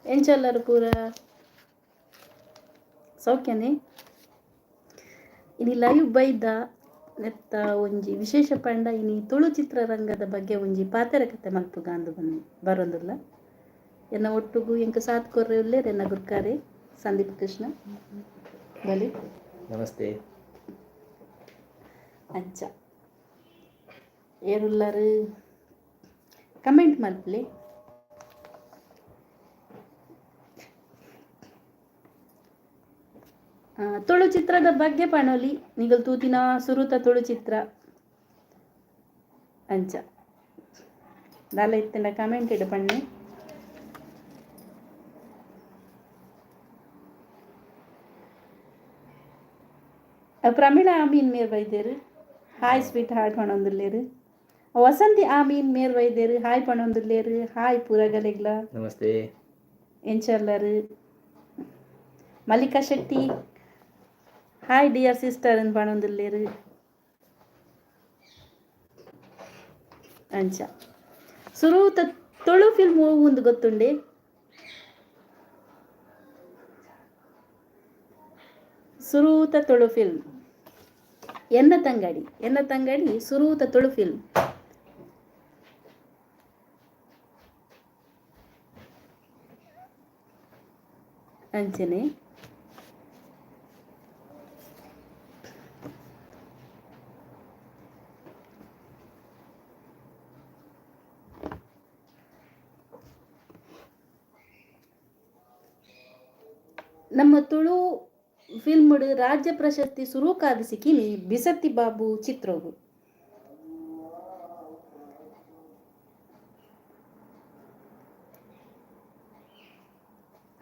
ಎಂಚಲ್ಲರು ಪೂರ ಸೌಖ್ಯನೇ? ಇನಿ ಲೈವ್ ಬೈದ ನೆತ್ತ ಒಂಜಿ ವಿಶೇಷ ಪಂಡ ಇನಿ ತುಳು ಚಿತ್ರರಂಗದ ಬಗ್ಗೆ ಒಂಜಿ ಪಾತೆರ ಕತೆ ಮಲ್ಪುಗ ಅಂದು ಬರೊಂದುಲ್ಲ. ಎನ್ನ ಒಟ್ಟುಗು ಎಂಕ್ ಸಾಥ್ ಕೊರ್ರೆ ಉಲ್ಲೆರ್ ಎನ್ನ ಗುರ್ಕಾರೆ ಸಂದೀಪ್ ಕೃಷ್ಣ ಬಲಿ. ನಮಸ್ತೆ. ಅಂಚ ಏರುಲ್ಲರು ಕಮೆಂಟ್ ಮಲ್ಪಲೆ. ತುಳು ಚಿತ್ರದ ಬಗ್ಗೆ ಪಣೋಲಿ, ನಿಗಲ್ ತೂತಿನ ಸುರುತ ತುಳು ಚಿತ್ರ ಅಂಚ ದಾಲ ಇತ್ತಂಡ ಕಮೆಂಟ್ ಇಡು ಪಣ್ಣೆ. ಪ್ರಮೀಳಾ ಅಮೀನ್ ಮೇರ್ ಬೈದೇರು, ಹಾಯ್ ಸ್ವೀಟ್ ಹಾರ್ಟ್ ಪಣೊಂದುಲ್ಲೇರು. ವಸಂತಿ ಆಮೀನ್ ಮೇರ್ ಬೈದೇರು, ಹಾಯ್ ಪಣೊಂದುಲ್ಲೇರು. ಹಾಯ್ ಪೂರಗಲೆಗ್ಲ. ನಮಸ್ತೆ. ಎಂಚಲ್ಲರು? Mallika Shetty hi dear sister ಅಂತ ಪಣೊಂದುಲ್ಲೇರು. ಅಂಚ ಸುರೂತ ತುಳು ಫಿಲ್ಮ್ ಒಂದು ಗೊತ್ತುಂಡೆ? ಸುರೂತ ತುಳು ಫಿಲ್ಮ್ ಎನ್ನ ತಂಗಡಿ, ಎನ್ನ ತಂಗಡಿ ಸುರೂತ ತುಳು ಫಿಲ್ಮ್. ಅಂಚನೆ ನಮ್ಮ ತುಳು ಫಿಲ್ಮ್ ರಾಜ್ಯ ಪ್ರಶಸ್ತಿ ಸುರೂಕಾದ ಸಿಕ್ಕಿನಿ ಬಿಸತ್ತಿ ಬಾಬು ಚಿತ್ರೋಗು.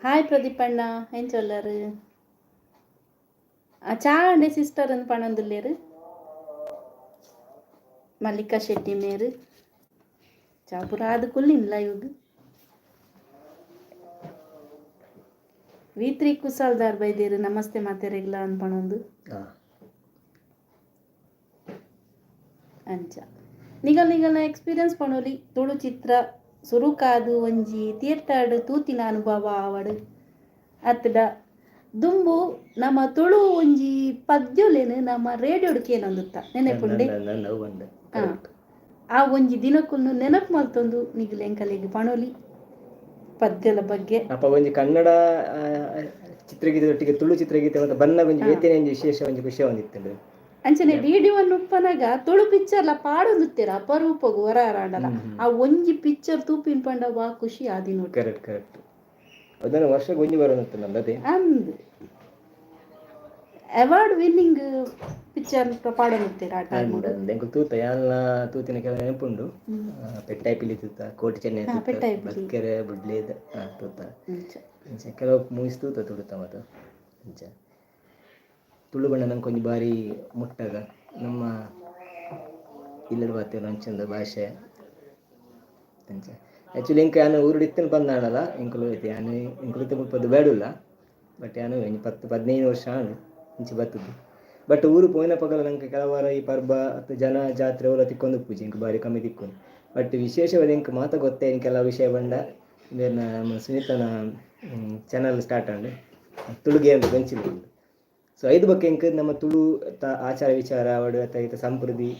ಹಾಯ್ ಪ್ರದೀಪ್ ಅಣ್ಣ, ಎಂಚೊಲ್ಲರು? ಚಾ ಅಂಡೆ ಸಿಸ್ಟರ್ ಅಂದ್ ಪಣೊಂದುಲ್ಲೇರು ಮಲ್ಲಿಕಾ ಶೆಟ್ಟಿ ಮೇರು. ಚಾ ಪೂರ ಆದ್ ಕುಲ್ಲಿನ್ ಲೈವ್ಗ್. ವಿ3 ಕುಸಾಲ್ದಾರ್ ಬೈದೇರು, ನಮಸ್ತೆ ಮಾತೆರೆಗ್ಲ ಅನ್ಪಣೊಂದು. ಅಂಚ ನಿಗಲ್ ನಿಗಲ್ನ ಎಕ್ಸ್ಪೀರಿಯನ್ಸ್ ಪಣೋಲಿ, ತುಳು ಚಿತ್ರ ಸುರುಕಾದು ಒಂಜಿ ಥಿಯೇಟರ್ಡ್ ತೂತಿನ ಅನುಭವ ಆವಡ್ ಅತ್ತಡ ದುಂಬು ನಮ್ಮ ತುಳು ಒಂಜಿ ಪದ್ಯೊಲೆನ್ ನಮ್ಮ ರೇಡಿಯೋಡ್ ಕೇನೊಂದುತ್ತ ನೆನೆಪುಂಡೆ? ಅವು ಬಂದ. ಆ ಒಂಜಿ ದಿನಕ್ಕೂ ನೆನಪು ಮಲ್ತೊಂದು ನಿಗಲ್ ಎಂಕಲೆಗ್ ಪಣೋಲಿ ಪದ್ಯದ ಬಗ್ಗೆ. ಅಪ್ಪ ಒಂಜಿ ಕನ್ನಡ ಚಿತ್ರಗೀತೆ ಒಟ್ಟಿಗೆ ತುಳು ಚಿತ್ರಗೀತೆ ಮತ್ತೆ ಬನ್ನ ಒಂಜಿ ಬೇತೆನೆ ಒಂಜಿ ವಿಶೇಷ ಒಂಜಿ ಖುಷಿ ಒಂದಿತ್ತುಂಡು. ಅಂಚನೆ ಡಿ ಡಿ 1 ಉಪ್ಪನಾಗ ತುಳು ಪಿಕ್ಚರ್ಲ ಪಾಡೊಂದುತ್ತೆರ್ ಅಪರೂಪಗ್ ಒರ ಆಂಡಲ. ಆ ಒಂಜಿ ಪಿಕ್ಚರ್ ತೂಪಿನ್ ಪಂಡ ವಾ ಖುಷಿ ಆದಿನೋಟ್. ಕರೆಕ್ಟ್ ಕರೆಕ್ಟ್, ಅದನ್ನ ವರ್ಷಕ್ಕೆ ಒಂಜಿ ಬರೋದಿತ್ತು ನಮ್ದು. ಅಂದ್, ಅವಾರ್ಡ್ ವಿನ್ನಿಂಗ್ ಪಿಕ್ಚರ್ ಪಾಡೊಂದುತ್ತೆರ್ ಆ ಟೈಮ್. ಎಂಕುಲು ತೂತ, ಯಾನ್ಲ ತೂತಿನ ಕೆಲವು ನೆನಪುಂಡು. ಪೆಟ್ಟಾಯಿ ತೂತ, ಕೋಟಿ ಚೆನ್ನಯ ತೂತ, ಬದ್ಕೆರೆ ಬುಡ್ಲೆ ತೂತ. ಅಂಚ ಕೆಲವು ಮೂವೀಸ್ ತೂತ ತುಳುತ ಮಾತ. ಅಂಚ ತುಳು ಬಣ್ಣ ನಂಗೆ ಒಂಜಿ ಬಾರಿ ಮುಟ್ಟಾಗ ನಮ್ಮ ಇಲ್ಲದ ಬಾತೆರ್ ಅಂಚಂದ ಭಾಷೆ. ಅಂಚ ಆ್ಯಕ್ಚುಲಿ ಎಂಕ್ ಯಾನ್ ಊರುಡು ಇತ್ತಿನ ಬಂದಾಣಲ್ಲ ಎಂಕುಲು ಯಾನ್ ಎಂಕುಲು ಇತ್ತೆ ಮುಲ್ಪ ದುಬೈಡುಲ್ಲ. ಬಟ್ ಯಾನ್ ಒಂಜಿ 10-15 ವರ್ಷ ಆಂಡ್ ಇಂಚ ಬತ್ತುದು. ಬಟ್ ಊರು ಪೋಯಿನ ಪಗಲ ನಂಗೆ ಕೆಲವಾರ ಈ ಪರ್ಬ ಅತ್ತು ಜನ ಜಾತ್ರೆ ಓಲ ತಿಕ್ಕೊಂದು ಪೂಜೆ ಎಂಕ್ ಬಾರಿ ಕಮ್ಮಿ ತಿಕ್ಕೊಂದು. ಬಟ್ ವಿಶೇಷವಾದ ಎಂಕ್ ಮಾತ ಗೊತ್ತೇ ಕೆಲವು ವಿಷಯ ಬಂಡ ಬೇರ್ನ ನಮ್ಮ ಸುನೀತನ ಚಾನಲ್ ಸ್ಟಾರ್ಟ್ ಆಂಡ್, ತುಳುಗೆ ಅಂತ ಗೊಂಚಿಲ್ ಉಂಡು. ಸೊ ಐದು ಬೊಕ್ಕ ಎಂಕ್ ನಮ್ಮ ತುಳು ಆಚಾರ ವಿಚಾರ ಅವಡು ಅಥವಾ ಇತ್ತ ಸಂಸ್ಕೃತಿ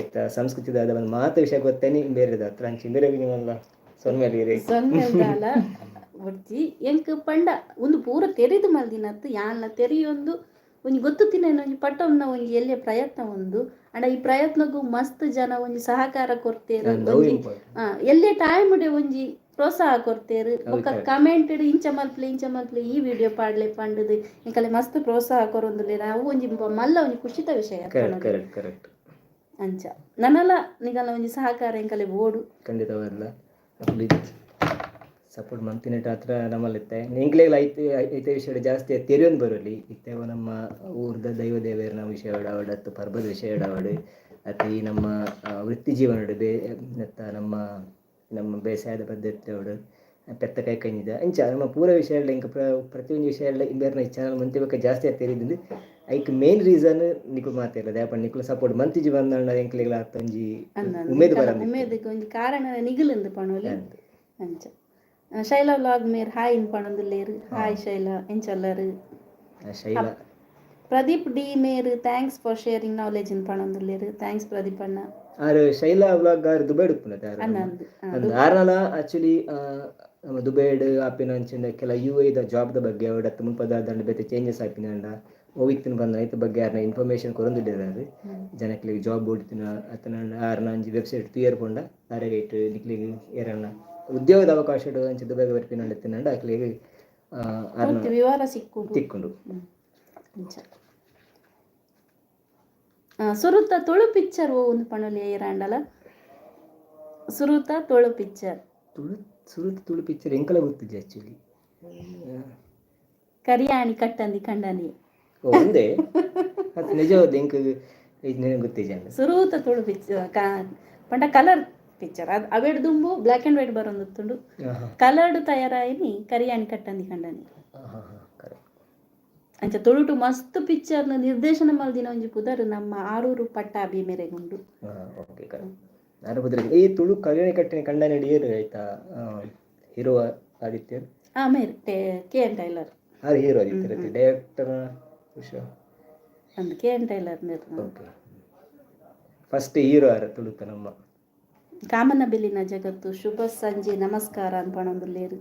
ಇತ್ತ ಸಂಸ್ಕೃತಿ ದಾದ ಒಂದು ಮಾತ ವಿಷಯ ಗೊತ್ತೇನಿ ಬೇರೆದ ಹತ್ರ. ಅಂಚೆ ಬೇರೆ ನಿಮ್ಮಲ್ಲ ಸೊನ್ಮೆಲ್. ಸೊನ್ಮೆಲ್ದಾಲ ಬೊಡ್ಚಿ, ಎಂಕ್ ಪಂಡ ಉಂದು ಪೂರ ತೆರಿದು ಮಲ್ದಿನತ್ತು ಯಾನ್ಲ ತೆರಿಯೊಂದು ಒಂಜಿ ಗೊತ್ತು ತಿನ್ನ ಒಂಜಿ ಪಟ್ಟೊನ್ನ ಒಂಜಿ ಎಲ್ಯ ಪ್ರಯತ್ನ ಒಂದು. ಅಂಡ ಈ ಪ್ರಯತ್ನಗೂ ಮಸ್ತ್ ಜನ ಒಂಜಿ ಸಹಕಾರ ಕೊರ್ತೇರು, ಒಂಜಿ ಎಲ್ಯ ಟೈಮ್ ಒಂಜಿ ಪ್ರೋತ್ಸಾಹ ಕೊರ್ತೇರು. ಬೊಕ್ಕ ಕಮೆಂಟ್ ಇಂಚ ಮಲ್ಪ್ಲೆ ಇಂಚ ಮಲ್ಪ್ಲೆ ಈ ವಿಡಿಯೋ ಪಾಡ್ಲೆ ಪಂಡದು ಎಂಕಲೆ ಮಸ್ತ್ ಪ್ರೋತ್ಸಾಹ ಕೊರೊಂದುಲ್ಲೆರ್. ಅವು ಒಂಜಿ ಮಲ್ಲ ಒಂಜಿ ಖುಷಿತ ವಿಷಯ. Correct correct. ಅಂಚ ನನಲ ನಿಗಲ್ನ ಒಂಜಿ ಸಹಕಾರ ಎಂಕಲೆ ಬೋಡು. ಖಂಡಿತವಾದ್ಲ ಸಪೋರ್ಟ್ ಮಂತಿನೆಟ್ ಹತ್ರ ನಮ್ಮಲ್ಲಿತ್ತೆ ಎಂಕ್ಲೆಗ್ಲ ಐತೆ ಐತೆ ವಿಷಯ ಜಾಸ್ತಿ ತೆರಿಯೊಂದು ಬರಲಿ. ಇತ್ತೆ ನಮ್ಮ ಊರ್ದ ದೈವ ದೇವೆರ್ನ ವಿಷಯ ಅವಡ್ ಅತ್ತು ಪರ್ಬದ ವಿಷಯ ಅವಡ್ ಅತ್ತು ಈ ನಮ್ಮ ವೃತ್ತಿ ಜೀವನಡ್ ಬೇ ನೆತ್ತ ನಮ್ಮ ನಮ್ಮ ಬೇಸಾಯದ ಪದ್ಧತಿ ಅವಡು ಪೆತ್ತ ಕೈ ಕಂಜಿದ ಇಂಚ ನಮ್ಮ ಪೂರ ವಿಷಯ ಎಂಕ್ ಪ್ರತಿಯೊಂದು ವಿಷಯ ಇಂಬೇರ್ನ ಈ ಚಾನಲ್ ಮಂತಿ ಬೊಕ್ಕ ಜಾಸ್ತಿ ತೆರಿದಿಂದು. ಐಕ್ ಮೇನ್ ರೀಸನ್ ನಿಕುಲು ಮಾತೆರ್ಲ ದಾಯೆ ನಿಕುಲು ಸಪೋರ್ಟ್ ಮಂತಿಜಿ ಬಂದಂಡ ಎಂಕ್ಲೆಗ್ಲ ಒಂಜಿ ಉಮೇದ್ ಬರಂದಿತ್ತು. ಉಮೇದಕ್ಕೆ ಒಂಜಿ ಕಾರಣ ನಿಗುಲಂದು ಪಣೋಲಿ. ಅಂಚ Shaila vlog ಮೇರ್ ಹಾಯ್ ಇನ್ ಪಣೊಂದುಲ್ಲೇರು. ಹಾಯ್ ಶೈಲಾ, ಎಂಚಲ್ಲರು? ಶೈಲಾ. ಪ್ರದೀಪ್ ಡಿ ಮೇರ್ thanks for sharing knowledge in ಪಣೊಂದುಲ್ಲೇರು. Thanks Pradeep ಅಣ್ಣ. ಆರ್ ಶೈಲಾ ವ್ಲಾಗ್ ಆರ್ ದುಬೈಡ್ ಉಪ್ಪುನತೆ ಆರ್. ಅಣ್ಣ ಅಂದ್. ಅಂದ್ ಆರ್ನಲ ಆಕ್ಚುಲಿ ನಮ್ಮ ದುಬೈಡ್ ಆಪಿನ ಅಂಚಿನ ಕೆಲ ಯು ಎ ದ ಜಾಬ್ ದ ಬಗ್ಗೆ ಅವಡತ್ತ ಮುಲ್ಪದ ದಂಡ ಬೇತೆ ಚೇಂಜಸ್ ಆಪಿನ ಅಂಡ ಒವಿತ್ತಿನ ಬಂದ ಐತ ಬಗ್ಗೆ ಆರ್ನ ಇನ್ಫಾರ್ಮೇಶನ್ ಕೊರೊಂದುಲ್ಲೆರ್. ಆರ್ ಜನಕ್ಲೆಗ್ ಜಾಬ್ ಬೋಡಿತ್ತಿನ ಅತ್ತನ ಆರ್ನ ಒಂಜಿ ವೆಬ್ಸೈಟ್ ತೂಯರ್ ಪೋಂಡ ಆರೆಗ್ ಐಟ್ ನಿಕ್ಲೆಗ್ ಏರನ್ನ ಉದ್ಯೋಗದ ಅವಕಾಶಡ್ ಅಂಚ ದುಬೈಗ್ ಬರ್ಪಿನ ಇತ್ತಿನಂಡ ಅಕ್ಲೆಗ್ ಆರ್ನ ಪೂರ್ತಿ ವಿವರ ಸಿಕ್ಕುಂಡು. ತಿಕ್ಕುಂಡು. ಅಂಚ ಸುರುತ ತುಳು ಪಿಕ್ಚರ್ ಒಂದು ಪಣೊಲಿ ಏರಾಂಡಲ? ಸುರುತ ತುಳು ಪಿಕ್ಚರ್. ತುಳು, ಸುರುತ ತುಳು ಪಿಕ್ಚರ್ ಎಂಕಲ ಗೊತ್ತಿಜ್ಜಿ ಆಕ್ಚುಲಿ. ಕರಿಯಾಣಿ ಕಟ್ಟಂದಿ ಕಂಡನಿ. ಓ ಒಂದೇ ಅದು ನಿಜವಾದ ಎಂಕ್ ಗೊತ್ತಿಜ್ಜಿ ಅಂಡ. ಸುರೂತ ತುಳು ಪಿಕ್ಚರ್ ಪಂಡ ಕಲರ್ ಪಿಕ್ಚರ್ ಅದು. ಅವೆಡ್ ದುಂಬು black and white ಬರೊಂದಿತ್ತುಂಡು. Coloured ತಯಾರಾಯಿನಿ ಕರಿಯಾಣಿ ಕಟ್ಟಂದಿ ಕಂಡನಿ. ಕರೆಕ್ಟ್. ಅಂಚ ತುಳುಟು ಮಸ್ತ್ ಪಿಕ್ಚರ್ನ ನಿರ್ದೇಶನ ಮಲ್ದಿನ ಒಂಜಿ ಪುದರ್ ನಮ್ಮ ಆರೂರು ಪಟ್ಟಾಭಿ ಮೇರೆಗುಂಡು. Okay, correct. ನಾನು ಬುದ್ರೆ ಈ ತುಳು ಕರಿಯಾಣಿ ಕಟ್ಟಿನ ಕಂಡನಿ ಏರು ಆಯ್ತಾ ಹೀರೋ ಆದಿತ್ಯರ್? ಆ ಮೇರ್ K N tailor. ಆರು ಹೀರೋ ಆದಿತ್ಯರ್, ಡೈರೆಕ್ಟರ್ ಅಂದ್, K N tailor ಮೇರ್. Okay, first hero ಆರು ತುಳುತ ನಮ್ಮ. ಕಾಮನಬಿಲ್ಲಿನ ಜಗತ್ತು ಶುಭ ಸಂಜೆ, ನಮಸ್ಕಾರ ಅನ್ಪಣೊಂದುಲ್ಲೇರು.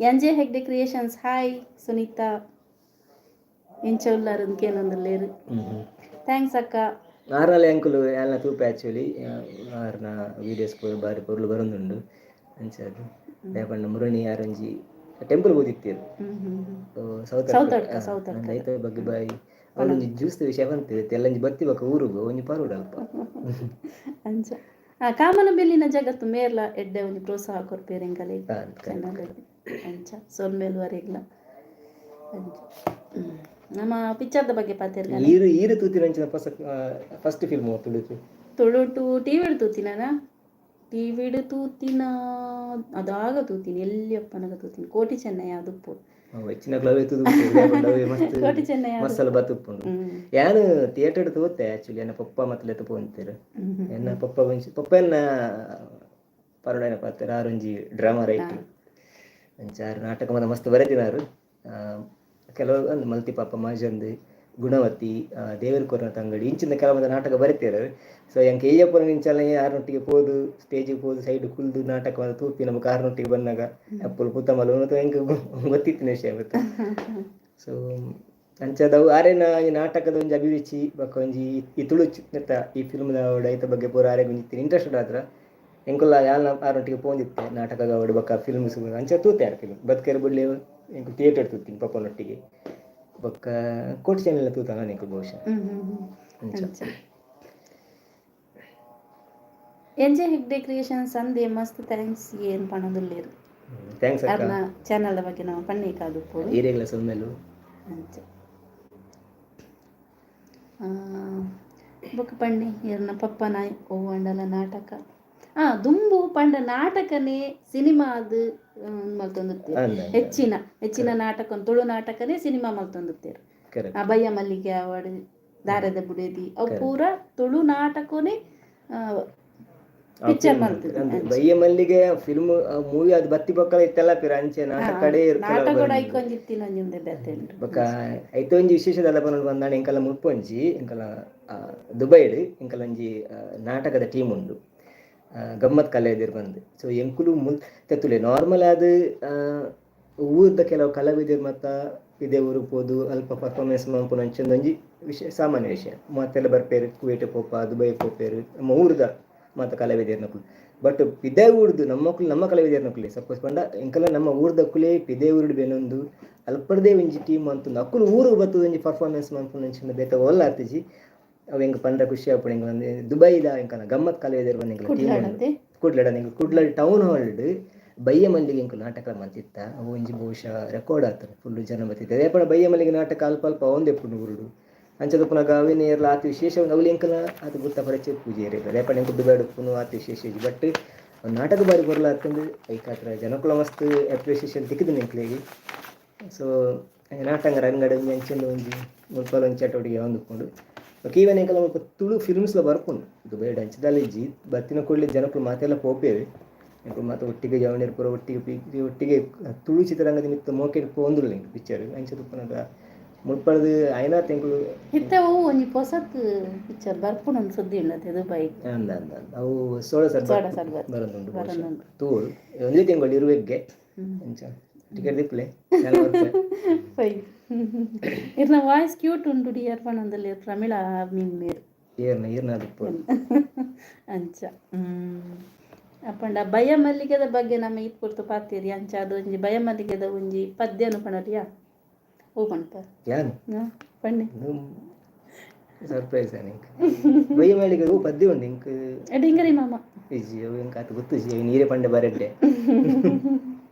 N J Hegde creations hi Sunita, ಎಂಚ ಉಲ್ಲಾರ್ ಕೇನೊಂದುಲ್ಲೇರು. Thanks ಅಕ್ಕ. ಆರ್ನಲ್ಲಿ ಅಂಕುಲು ಎಲ್ಲ ತೂಪೆ ಆಕ್ಚುಲಿ. ಆರ್ನ ವೀಡಿಯೋಸ್ ಪೂರ ಬಾರಿ ಪೊರ್ಲು ಬರೊಂದುಂಡು. ಅಂಚ ಅದು ಪಂಡ ಮುರಣಿ ಆರಂಜಿ ಟೆಂಪಲ್ ಓದಿತ್ತೀರು. ಹ್ಮ್ ಹ್ಮ್ ಹ್ಮ್ ಸೌತ್. ಸೌತಡ್ಕ, ಸೌತಡ್ಕ. ಐತ ಬಗ್ಗೆ ಬಾಯಿ ಅವಳೊಂಜಿ ಜ್ಯೂಸ್ ವಿಷಯ ಬಂತಿದೆ, ಎಲ್ಲಂಜಿ ಬತ್ತಿ ಬಕ್ಕ ಊರುಗು ಒಂಜಿ ಪರೋಡು ಅಲ್ಪ. ಅಂಚ ಕಾಮನಬಿಲ್ಲಿನ ಜಗತ್ತು ಮೇರ್ಲ ಎಡ್ಡೆ ಒಂಜಿ ಪ್ರೋತ್ಸಾಹ ಕೊರ್ಪೇರು ಎಂಕಲೆಗ್ ಚಾನಲ್. ಅಂಚ ಸೊಲ್ಮೆಲ್ ವರೆಗ್ಲ. ಅಂಚ ನಮ್ಮ ಪಿಕ್ಚರ್ದ ಬಗ್ಗೆ ಪಾತೆರ್ಗನೆ. ಈರು ಈರು ತೂತಿನಂಚಿನ ಫಸ್ಟ್ ಫಿಲ್ಮ್ ತುಳುಟು? ತುಳುಟು ಟಿವಿಡ್ ತೂತಿನ, ಟಿವಿಡ್ ತೂತಿನ, ಅದಾಗ ತೂತಿನಿ, ಎಲ್ಲಿಯಪ್ಪನಗ ತೂತಿನಿ, ಕೋಟಿ ಚೆನ್ನಯ್ಯ ಅದುಪ್ಪು. ಹೆಚ್ಚಿನ ಅವೇ ತೂದು ಮಸ್ತ್. ಕೋಟಿ ಚೆನ್ನಯ್ಯ. ಮಸಾಲ ಬಾತ್ ಉಪ್ಪುಂಡು. ಯಾನ್ ಥಿಯೇಟರ್ ತೂತೆ ಆಕ್ಚುಲಿ. ಎನ್ನ ಪಪ್ಪ ಮತ್ತೆ ಲೆತ್ತ ಪೋಂತೇರು. ಎನ್ನ ಪಪ್ಪ ಒಂಜಿ ಪಪ್ಪ ಎನ್ನ ಪರೋಡೈನ ಪಾತೆರ್. ಆರೊಂಜಿ ಡ್ರಾಮಾ ರೈಟರ್. ಅಂಚ ಆರ್ ನಾಟಕ ಮಾತ ಮಸ್ತ್ ಬರೆದಿನಾರು. ಕೆಲವು ಅಂದ್ ಮಲ್ತಿ ಪಾಪ ಮಾಜಂದ್, ಗುಣವತಿ, ದೇವರು ಕೊರನ ತಂಗಡಿ ಇಂಚಿನ ಕೆಲವೊಂದು ನಾಟಕ ಬರೆತೇರು. ಸೊ ಎಂಕ್ ಎಯ್ಯಪ್ಪನ ಇಂಚಲ ಆರ್ನೊಟ್ಟಿಗೆ ಪೋದು, ಸ್ಟೇಜಿಗೆ ಪೋದು, ಸೈಡ್ ಕುಲ್ದು ನಾಟಕ ಮಾತ ತೂಪಿ ನಮಕ್ ಆರ್ನೊಟ್ಟಿಗೆ ಬಂದಾಗ ಅಪ್ಪುಲು ಪುತ್ತಮಲು ಎಂಕ್ ಗೊತ್ತಿತ್ತಿನ ವಿಷಯ ಗೊತ್ತು. ಸೊ ಅಂಚದವು ಆರೇನ ಈ ನಾಟಕದ ಒಂಜಿ ಅಭಿರುಚಿ ಬೊಕ್ಕ ಒಂಜಿ ಈ ತುಳು ಚಿತ್ತ ಈ ಫಿಲ್ಮ್ದ ಐತ ಬಗ್ಗೆ ಪೂರ ಆರೆಗ್ ಒಂಜಿ ಇಂಟ್ರೆಸ್ಟ್ ಆದ್ರ ಎಂಕುಲ ಯಾಲ್ನ ಆರೊಟ್ಟಿಗೆ ಪೋಂದಿತ್ತೆ ನಾಟಕದ ಬೊಕ್ಕ ಫಿಲ್ಮ್ಸ್. ಅಂಚ ತೂತೆ ಆರ್ ಫಿಲ್ಮ್ ಬದ್ಕೆರೆ ಬುಡ್ಲೆ ಎಂಕು ಥಿಯೇಟರ್ ತೂತೀನಿ ಪಪ್ಪನೊಟ್ಟಿಗೆ. ಬೊಕ್ಕ ಕೋಟಿ ಚೆನ್ನಯ ತೂತ ನಾನು ಎಂಕು ಬಹುಶಃ. ಹ್ಮ್ ಹ್ಮ್ ಹ್ಮ್ ಅಂಚ. ಅಂಚ ಎನ್ ಜೆ ಹೆಗ್ಡೆ ಕ್ರಿಯೇಷನ್ಸ್ ಅಂದೆ ಮಸ್ತ್ thanks ಏನ್ ಪಣೊಂದುಲ್ಲೇರು. Thanks ಅಕ್ಕ. ಅರ್ನ ಚಾನಲ್ದ ಬಗ್ಗೆ ನಾವು ಪಣ್ಣೇಕಾದುಪ್ಪೊಡು. ಈರೆಗ್ಲ ಸೊಲ್ಮೆಲು. ಅಂಚ ಬೊಕ್ಕ ಪಣ್ಣೆ ಇರ್ನ ಪಪ್ಪನ ಒವ್ವಂಡಲ ನಾಟಕ ದುಂಬು ಪಂಡ ನಾಟಕನೇ ಸಿನಿಮಾ ಅದು ಮಲ್ತೊಂದಿತ್ತೇರು. ಅಂದ್ ಹೆಚ್ಚಿನ ಹೆಚ್ಚಿನ ನಾಟಕ, ತುಳು ನಾಟಕನೇ ಸಿನಿಮಾ ಮಲ್ತೊಂದಿತ್ತೇರು. ಕರೆಕ್ಟ್. ಬಯ್ಯ ಮಲ್ಲಿಗೆ ಆವಡ್, ದಾರದ ಬುಡೇದಿ, ಅವು ಪೂರ ತುಳು ನಾಟಕನೇ ಪಿಕ್ಚರ್ ಮಲ್ತದೆ. ಬಯ್ಯ ಮಲ್ಲಿಗೆ ಫಿಲ್ಮ್ ಮೂವಿ ಅದು ಬತ್ತಿ ಬೊಕ್ಕ ಇತ್ತೆಲ್ಲ ಪಿರ ಅಂಚೆ ನಾಟಕಡೇ. ನಾಟಕ ಐಕೊಂಜಿತ್ತಿನ ಒಂಜೊಂದೆ ಬೇತೆ ಉಂಡು. ಬೊಕ್ಕ ಐತ ಒಂಜಿ ವಿಶೇಷದಲ್ಲ ಪನೊಂದು ಬಂದಾಂಡ ಎಂಕಲ ಮುಲ್ಪ ಒಂಜಿ ಎಂಕಲ ದುಬೈಡ್ ಎಂಕಲ ಒಂಜಿ ನಾಟಕದ ಟೀಮ್ ಉಂಡು, ಗಮ್ಮತ್ ಕಲಾವಿದೆರ್ ಬಂದು. ಸೊ ಎಂಕುಲು ಮುಲ್ ತೆತ್ತುಲೆ ನಾರ್ಮಲ್ ಆದ್ ಊರ್ದ ಕೆಲವು ಕಲಾವಿದೆರ್ ಮತ್ತ ಇದೇ ಊರು ಪೋದು ಅಲ್ಪ ಪರ್ಫಾರ್ಮೆನ್ಸ್ ಮಲ್ಪುನ ಅಂಚೊಂದು ಒಂಜಿ ವಿಷಯ, ಸಾಮಾನ್ಯ ವಿಷಯ. ಮಾತೆಲ್ಲ ಬರ್ಪೇರು, ಕುವೈಟ್ ಪೋಪ, ದುಬೈ ಪೋಪೇರು ನಮ್ಮ ಊರ್ದ ಮಾತ ಕಲಾವಿದೆರ್ನಕುಲು. ಬಟ್ ಪಿದೆ ಊರ್ದು ನಮ್ಮಕುಲು ನಮ್ಮ ಕಲಾವಿದೆರ್ನಕುಲೆ ಸಪೋಸ್ ಪಂಡ ಎಂಕಲ ನಮ್ಮ ಊರ್ದಕ್ಕುಲೇ ಪಿದೆ ಊರುಡು ಬೆನೊಂದು ಅಲ್ಪರ್ದೇ ಒಂಜಿ ಟೀಮ್ ಅಂತಂದು ಅಕ್ಕುಲು ಊರು ಬತ್ತದ ಒಂಜಿ ಪರ್ಫಾರ್ಮೆನ್ಸ್ ಮನ್ಪುನ ಅಂಚಿನ ಬೇತೆ ಓಲ್ಲ ಆತಿಜಿ. ಅವು ಎಂಕ್ ಪಂಡ ಖುಷಿ ಆಪುಂಡು. ಎಂಕ್ ಒಂಜಿ ದುಬೈದ ಎಂಕನ ಗಮ್ಮತ್ ಕಲಾವಿದೆರ್ ಬಂದು ಎಂಕಲ ಟೀಮ್ ಕುಡ್ಲಡತೆ? ಕುಡ್ಲಡ. ಎಂಕ್ ಕುಡ್ಲ ಟೌನ್ ಹಾಲ್ಡ್ ಬಯ್ಯ ಮಲ್ಲಿಗೆ ಎಂಕುಲು ನಾಟಕ ಮಲ್ತಿತ್ತ. ಅವು ಒಂಜಿ ಬಹುಶಃ ರೆಕಾರ್ಡ್ ಆತಂಡ್, ಫುಲ್ ಜನ ಬತ್ತಿತ್ತ. ಅದೇ ಪಂಡ ಬಯ್ಯ ಮಲ್ಲಿಗೆ ನಾಟಕ ಅಲ್ಪ ಅಲ್ಪ ಅವಂದೆಪ್ಪುಂಡು ಊರುಡು. ಅಂಚದ ಅವಿನ ಏರ್ಲ ಆತ್ ವಿಶೇಷ ಅವುಲು ಎಂಕಲ ಆತ್ ಗುರ್ತ ಪರಿಚಯ ಪೂಜೆ ಅದೇ ಪಂಡ ಎಂಕು ದುಬೈಡ್ ಉಪ್ಪುನು ಆತ್ ವಿಶೇಷ ಇಜ್ಜಿ. ಬಟ್ ನಾಟಕ ಬಾರಿ ಪೊರ್ಲು ಆತಂಡ್. ಐಕಾತ್ರ ಜನಕುಲ ಮಸ್ತ್ ಅಪ್ರಿಸಿಯೇಷನ್ ತಿಕ್ಕಿದ್ ಎಂಕ್ಲೆಗ್. ಸೊ ನಾಟಕ ರಂಗಡ ಒಂಜಿ ಅಂಚಿನ ಒಂಜಿ ಮುಲ್ಪಲ ಒಂಜಿ ಚಟುವಟಿಕೆ ಆವೊಂದುಪ್ಪುಂಡು. ಬೊಕ್ಕ ಈವನ್ ಎಂಕಲ ಮುಲ್ಪ ತುಳು ಫಿಲ್ಮ್ಸ್ಲ ಬರ್ಪುಂಡು ದುಬೈಡ್. ಅಂಚದಾಲ ಇಜ್ಜಿ, ಬತ್ತಿನ ಕೂಡಲೇ ಜನಕುಲು ಮಾತೆಲ್ಲ ಪೋಪೇರು. ಎಂಕುಲು ಮಾತ ಒಟ್ಟಿಗೆ ಜವಣ್ಯೆರ್ ಪೂರ ಒಟ್ಟಿಗೆ ಒಟ್ಟಿಗೆ ತುಳು ಚಿತ್ರರಂಗದ ಮಿತ್ತ್ ಮೋಕೆಡ್ ಪೋವೊಂದುಲ್ಲ ಎಂಕ್ ಪಿಕ್ಚರ್ ಅಂಚ ತುಪ್ಪುನಗ ಮುಲ್ಪರ್ದ್ ಆಯ್ನಾತ್ ಎಂಕುಲು. ಇತ್ತೆ ಅವು ಒಂಜಿ ಪೊಸತ್ ಪಿಕ್ಚರ್ ಬರ್ಪುನ ಸುದ್ದಿ ಉಂಡತೆ ದುಬೈ. ಅಂದ ಅಂದ ಅಂದ ಅವು ಸೋಳ ಸರ್ ಸೋಡ ಸರ್ಬತ್ ಬರೊಂದುಂಡು ಬಹುಶಃ. ಬರೊಂದುಂಡು. ತೂವೊಡು, ಒಂಜೇ ತಿಂಗಳು ಇರುವೆಗ್ಗೆ ಅಂಚ ಟಿಕೆಟ್ ದಿಪ್ಪುಲೆ ಯಾನ್ ಬರ್ಪೆ. ಫೈ ಇರ್ನ ವಾಯ್ಸ್ ಕ್ಯೂಟ್ ಉಂಡು ಡಿಯರ್ ಪನೊಂದುಲ್ಲೆರ್ ಪ್ರಮೀಳಾ ಮೀನ್ ಮೇರ್. ಏರ್ನ ಈರ್ನ ದಿಪ್ಪೊಡು. ಅಂಚ ಅಪಂಡ ಬಯಮಲ್ಲಿಗೆದ ಬಗ್ಗೆ ನಮ್ಮ ಈತ್ ಪೊರ್ತು ಪಾತೆರಿ. ಅಂಚ ಅದು ಒಂಜಿ ಬಯಮಲ್ಲಿಗೆದ ಒಂಜಿ ಪದ್ಯನು ಪನೊಲಿಯಾ? ಓ ಪನ್ಪರ್? ಯಾನ್ ಪನ್ನೆ. ಸರ್ಪ್ರೈಸ್ ಎಂಕ್ ಬಯ್ಯ ಮೇಳಿಗೆ ಹೂ ಪದ್ಯ ಉಂಡು ಎಂಕ್. ಡಿಂಗರಿ ಮಾಮ. ಇಜ್ಜಿ, ಅವು ಎಂಕ್ ಆತ್ ಗೊತ್ತುಜಿ. ಅವು ನೀರೇ ಪಂಡೆ ಬರೆಡ್ಡೆ.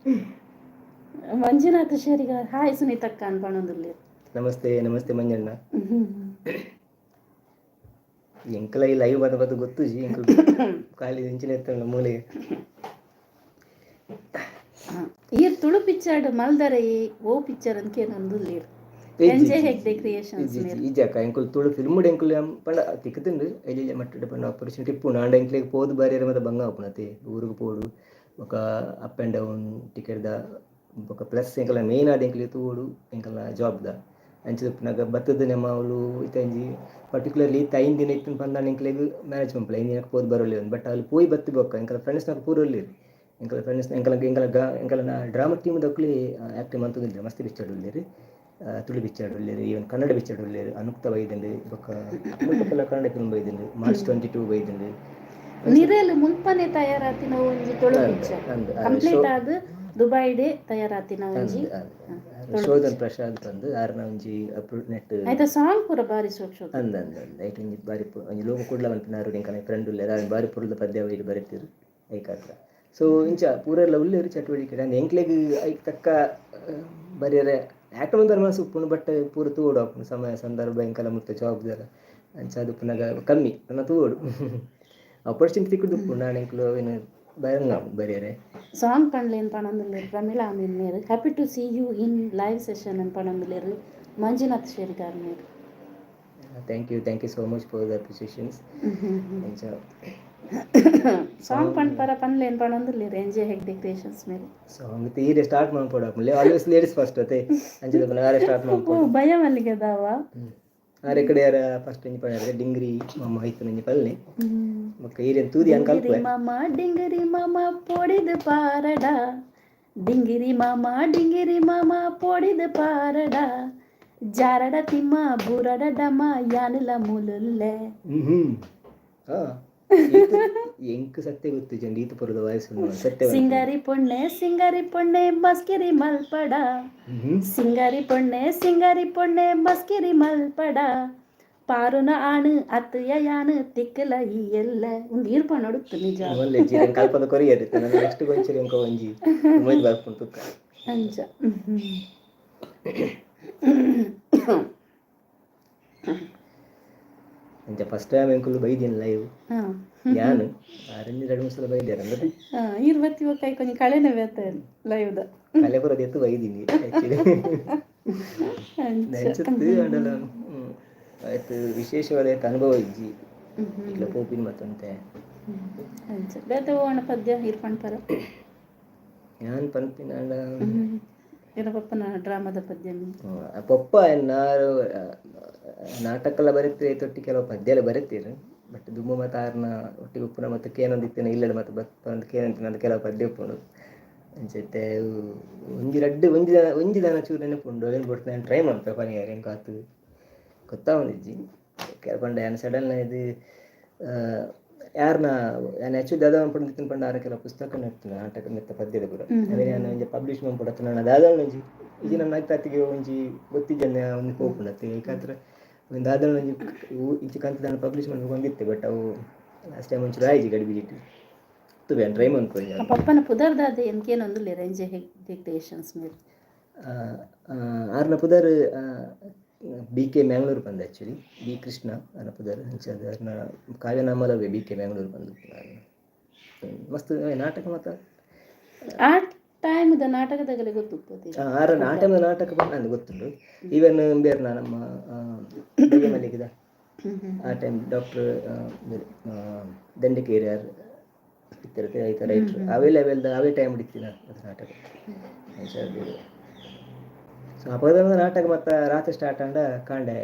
ಮಂಜುನಾಥ ಶೇರಿಗಾರ್ ಹಾಯ್ ಸುನೀತಕ್ಕ ಅಂತ ಪನೊಂದುಲ್ಲೆರ್. ನಮಸ್ತೆ ನಮಸ್ತೆ ಮಂಜಣ್ಣ. ಎಂಕಲ ಈ ಲೈವ್ ಬದ ಬದ ಗೊತ್ತುಜಿ ಎಂಕ್, ಖಾಲಿ ಇಂಚಿನ ಎತ್ತಂಡ ಮೂಲೆ. ಈರ್ ತುಳು ಪಿಕ್ಚರ್ ಮಲ್ದರೆ ಓ ಪಿಕ್ಚರ್ ಅಂತ ಕೇನೊಂದುಲ್ಲೆರ್ ಎನ್ ಜೆ ಹೆಗ್ಡೆ ಕ್ರಿಯೇಷನ್ಸ್ ಮೇರ್. ಇಜ್ಜಕ್ಕ, ಎಂಕುಲು ತುಳು ಫಿಲ್ಮ್ ಎಂಕುಲು ಪಂಡ ತಿಕ್ಕುದುಂಡು ಎಲ್ಲಿ ಮಟ್ಟಡ್ ಪಂಡ ಆಪರ್ಚುನಿಟಿ ಇಪ್ಪುಂಡು. ಆಂಡ ಎಂಕ್ಲೆಗ್ ಪೋದು ಬರ್ಯರೆ ಮಾತ ಬಂಗ ಆಪುಂಡು ಅತೆ. ಊರುಗು ಪೋಡು ಬೊಕ ಅಪ್ ಆ್ಯಂಡ್ ಡೌನ್ ಟಿಕೆಟ್ ದ ಬೊಕ ಪ್ಲಸ್ ಎಂಕಲ್ನ ಮೇನ್ ಆದ್ ಎಂಕ್ಲೆಗ್ ತೂವೊಡು ಎಂಕಲ್ನ ಜಾಬ್ ದ. ಅಂಚ ಉಪ್ಪುನಗ ಬತ್ತದ ನಮ್ಮ ಅವ್ಲು ಇತ್ತೆ ಒಂಜಿ ಪರ್ಟಿಕ್ಯುಲರ್ಲಿ ಇತ್ತೆ 5 ದಿನ ಇತ್ತಿನ ಪಂದಾಂಡ ಎಂಕ್ಲೆಗ್ ಮ್ಯಾನೇಜ್ ಮನ್ಪುಲೆ, 5 ದಿನಕ್ಕೆ ಪೋದು ಬರೊಲಿ. ಬಟ್ ಅಲ್ಲಿ ಪೋಯಿ ಬತ್ತಿ ಬೊಕ್ಕ ಎಂಕಲ್ನ ಫ್ರೆಂಡ್ಸ್ ಪೂರ ಉಲ್ಲೆರ್. ಎಂಕಲ್ನ ಫ್ರೆಂಡ್ಸ್ ಎಂಕಲ್ನ ಎಂಕಲ್ನ ಎಂಕಲ್ನ ಡ್ರಾಮಾ ಟೀಮ್ ದಕುಲು ಆ್ಯಕ್ಟ್ ಮಂತೊಂದುಲ್ಲೆರ್. ಮಸ್ತ್ ಪಿಕ್ಚರ್ ಉಲ್ಲೆರ್, ತುಳು ಪಿಕ್ಚರ್ ಉಲ್ಲೆರ್, ಈವನ್ ಕನ್ನಡ ಪಿಕ್ಚರ್ ಉಲ್ಲೆರ್. ಅನುಕ್ತ ಬೈದುಂಡು, ಬೊಕ್ಕ ಮುಲ್ಪ ಕನ್ನಡ ಫಿಲ್ಮ್ ಬೈದುಂಡು, ಮಾರ್ಚ್ 22 ಬೈದುಂಡು. ನಿರೆಲ್ ಮುಲ್ಪನೆ ತಯಾರಾತಿನ ಒಂಜಿ ತುಳು ಪಿಕ್ಚರ್ ಕಂಪ್ಲೀಟ್ ಆದ್ ದುಬೈಡೆ ತಯಾರಾತಿನ ಒಂಜಿ ಶೋಧನ್ ಪ್ರಸಾದ್ ಪಂದ್ ಆರ್ನ ಒಂಜಿ ನೆಟ್. ಆಯ್ತಾ, ಸಾಂಗ್ ಪೂರ ಬಾರಿ ಸೋಕ್. ಅಂದ ಅಂದ ಅಂದ ಐಟ್ ಒಂಜಿ ಬಾರಿ ಒಂಜಿ ಲೋಕ ಕುಡ್ಲ ಪನ್ಪಿನಾರು ಎಂಕಲ್ನ ಫ್ರೆಂಡ್ ಉಲ್ಲೆರ್. ಆರ್ ಬಾರಿ ಪೊರ್ಲುದ ಪದ್ಯ ಐಟ್ ಬರೆತೆರ್ ಐಕಾತ್ರ. ಸೊ ಇಂಚ ಪೂರೆರ್ಲ ಉಲ್ಲೆರ್ ಚಟುವಟಿಕೆ. ಅಂದ್ ಎಂಕ್ಲೆಗ್ ಐಕ್ ತಕ್ಕ ಬರಿಯರೆ ಆಕ್ಟ್ ಮನ್ಪುನ ಮನಸ್ಸು ಉಪ್ಪುಂಡು, ಬಟ್ ಪೂರ ತೂವೊಡು ಆಪುಂಡು ಸಮಯ ಸಂದರ್ಭ ಎಂಕಲ ಮುತ್ತ ಜವಾಬ್ದಾರ. ಅಂಚ ಉಪ್ಪುನಗ ಕಮ್ಮಿ ನನ ತೂವೊಡು. ಆಪರ್ಚುನಿಟಿ ತಿಕ್ಕುದು ಉಪ್ಪುಂಡು, ಆಂಡ ಎಂಕುಲು ಅವೆನ್ ಬರಂಗ ಬರಿಯರೆ. ಸಾಂಗ್ ಪಂಡ್ಲೇನ್ ಪನೊಂದುಲ್ಲೆರ್ ಪ್ರಮೀಳಾ ಅಮೀನ್ ಮೇರ್. Happy to see you in live session ಅಂತ ಪನೊಂದುಲ್ಲೆರ್ ಮಂಜುನಾಥ್ ಶೇರಿಗಾರ್ ಮೇರ್. Thank you, thank you so much for the appreciations. ಅಂಚ ಸಾಂಗ್ ಪಂಡ್ ಪರ ಪನ್ಲೇನ್ ಪನೊಂದುಲ್ಲೆರ್ ಎನ್ ಜೆ ಹೆಗ್ಡೆ ಕ್ರಿಯೇಷನ್ಸ್ ಮೇರ್. ಸಾಂಗ್ ತೀರೆ ಸ್ಟಾರ್ಟ್ ಮನ್ಪೊಡು ಆಪುಂಡು. ಆಲ್ವೇಸ್ ಲೇಡೀಸ್ ಫಸ್ಟ್ ಅತೆ, ಅಂಚ ಆರೆ ಸ್ಟಾರ್ಟ್ ಓ ಮನ್ಪೊಡು. ಭಯ ಮಲ್ಲಿಗೆದಾವ. ಆರೆ ಕಡೆ ಯಾರ ಫಸ್ಟ್ ಒಂಜಿ ಪಂಡ ಡಿಂಗ್ರಿ ಮಾಮ ಐತನ ಒಂಜಿ ಪಲ್ಲೆ ಬೊಕ್ಕ ಈರೆನ್ ತೂದಿ ಅಂಕ ಡಿಂಗಿರಿ ಅಲ್ಪೆ. ಮಾಮ ಡಿಂಗಿರಿ ಮಾಮ ಪೊಡಿದು ಪಾರಡ, ಡಿಂಗಿರಿ ಮಾಮ ಡಿಂಗಿರಿ ಮಾಮ ಪೊಡಿದು ಪಾರಡ, ಜಾರಡ ತಿಮ್ಮ ಬೂರಡ ಡಮ ಯಾನುಲ ಮುಲುಲ್ಲೆ. ಹ್ಮ್ ಹಾ ಎಂಕ್ ಸತ್ಯ ಗೊತ್ತು ಜನ ಈತ ಪೊರದ ವಯಸ್ಸು ಸತ್ಯ. ಸಿಂಗಾರಿ ಪೊಣ್ಣೆ ಸಿಂಗಾರಿ ಪೊಣ್ಣೆ ಮಸ್ಕಿರಿ ಮಲ್ಪಡ, ಸಿಂಗಾರಿ ಪೊಣ್ಣೆ ಸಿಂಗಾರಿ ಪೊಣ್ಣೆ ಮಸ್ಕಿರಿ ಮಲ್ಪಡ, ಪಾರುನ ಆಣು ಅತ್ತಯ ಯಾನು ತಿಕ್ಕಲ ಈ ಎಲ್ಲ ಒಂದು ಈರ್ಪ ನಡುತ್ತು ನಿಜ. ಒಲ್ಲೆ ಜೀರನ್ ಕಲ್ಪದ ಕೊರಿಯರ್ ನನ್ನ ನೆಕ್ಸ್ಟ್ ಗೊಂಚರಿ ಎಂಕ ಒಂಜಿ ಉಮೇದ್ ಬರ್ಪುಂಡು ತುಕ್ಕ. ಅಂಚ ಅಂಚ ಫಸ್ಟ್ ಟೈಮ್ ಎಂಕುಲು ಬೈದಿನ ಲೈವ್ ಯಾನ್ ಆರೆಂಜ್ ಎರಡು ಮೂರು ಸಲ ಬೈದ್ಯಾರ ಅಂದ್ರೆ. ಈರ್ ಬತ್ತಿ ಬೊಕ್ಕ ಕೊಂಚ ಕಳೆನ ಬೇತ ಲೈವ್ದ. ಕಲೆ ಪೂರ ಎತ್ತು ಬೈದಿನಿ ಆಕ್ಚುಲಿ ನೆಂಚತ್ತು. ಆಂಡಲ ಆಯ್ತು, ವಿಶೇಷವಾದ ಅನುಭವ ಇಜ್ಜಿ ಇಟ್ಲ ಪೋಪಿನ ಮತ್ತಂತೆ. ಅಂಚ ಬೇತೆ ಓಣ ಪದ್ಯ ಈರ್ ಪನ್ಪರ? ಯಾನ್ ಪನ್ಪಿನ ಆಂಡ ಇರ ಪಪ್ಪನ ಡ್ರಾಮಾದ ಪದ್ಯ. ಪೊಪ್ಪ ನಾರು ನಾಟಕಲ ಬರೆತೆ ತೊಟ್ಟಿ ಕೆಲವು ಪದ್ಯಲ ಬರೆತೀರು. ಬಟ್ ದುಂಬು ಮತ್ತು ಆರ್ನ ಒಟ್ಟಿಗೆ ಉಪ್ಪುನ ಮತ್ತು ಕೇನೊಂದಿತ್ತಿನ ಇಲ್ಲಡೆ ಮತ್ತು ಬತ್ ಕೇನಂತಿನ ಕೆಲವು ಪದ್ಯ ಉಪ್ಪುಂಡು. ಅಂಚತೆ ಒಂಜಿ ರಡ್ಡ್ ಒಂಜಿ ದನ ಒಂಜಿ ದನ ಚೂರು ನೆನಪುಂಡು. ಅವೇನು ಬೊಡ್ತು ನಾನು ಟ್ರೈ ಮನ್ಪೆ ಪನಿಯರೆ, ಎಂಕ್ ಆತ್ ಗೊತ್ತಾವೊಂದಿಜ್ಜಿ. ಪಂಡ ಯಾನ್ ಸಡನ್ ಇದು ಯಾರ್ನ ಯಾನ್ ಆ್ಯಕ್ಚುಲಿ ದಾದ ಮನ್ಪೊಂದಿತ್ತಿನ ಪಂಡ ಆರ ಕೆಲವು ಪುಸ್ತಕ ನೆಡ್ತು ನಾಟಕ ನೆತ್ತ ಪದ್ಯದ ಪೂರ ಅವೇನು ಯಾನ್ ಒಂಜಿ ಪಬ್ಲಿಷ್ ಮನ್ಪೊಡತ್ತ. ನನ್ನ ದಾದ ಒಂಜಿ ಇಜ್ಜಿ ನನ್ನ ತಾತಿಗೆ ಒಂಜಿ ಗೊತ್ತಿಜ್ಜಂದೆ ಒಂಜಿ ಪೋಪುಂಡು ಅತ್ತೆ. ಏಕಾತ್ರ ಒಂದು ದಾದ ಒಂಜಿ ಇಂಚಿ ಕಂತ ದಾನ ಪಬ್ಲಿಷ್ ಮನ್ಪೊಂದಿತ್ತೆ. ಬಟ್ ಅವು ಲಾಸ್ಟ್ ಟೈಮ್ ಒಂಚೂರು ಆಯ್ಜಿ ಗಡಿಬಿಡಿಟ್ ತುವೆ ಟ್ರೈ ಮನ್ಪೊಂಜಿ. ಪಪ್ಪನ ಪುದರ್ದಾದ ಎಂಕೇನೊಂದುಲ್ಲೆರ್ ಎನ್ ಜೆ ಹೆಗ್ಡೆ ಕ್ರಿಯೇಷನ್ಸ್ ಮೇರ್. ಆರ್ನ ಪುದರ್ ಬಿ ಕೆ ಮ್ಯಾಂಗ್ಳೂರು ಪಂದ್, ಆ್ಯಕ್ಚುಲಿ ಬಿ ಕೃಷ್ಣ ಆರ್ನ ಪುದರ್. ಅಂಚ ಆರ್ನ ಕಾವ್ಯನಾಮಲವೇ ಬಿ ಕೆ ಮ್ಯಾಂಗ್ಳೂರು ಪಂದ್. ಮಸ್ತ್ ನಾಟಕ ಮಾತ. ಆ ಟೈಮ್ದ ನಾಟಕದಾಗಲೇ ಗೊತ್ತುಪ್ಪುದು. ಆರ ನಾಟಕ ನಾಟಕ ಪಂಡ ನಂದು ಗೊತ್ತುಂಡು. ಈವನ್ ಬೇರ್ನ ನಮ್ಮ ಮಲ್ಲಿಗೆದ ಆ ಟೈಮ್ ಡಾಕ್ಟರ್ ದಂಡಿಕೇರಿಯರ್ ಇತ್ತಿರುತ್ತೆ ಐತ ರೈಟ್ರ್ ಅವೇ ಲೆವೆಲ್ದ ಅವೇ ಟೈಮ್ ಇತ್ತಿನ ಅದು ನಾಟಕ. ಅಂಚ ಸೊ ಅಪಗದ ನಾಟಕ ಮತ್ತು ರಾತ್ರಿ ಸ್ಟಾರ್ಟ್ ಆಂಡ ಕಾಂಡೆ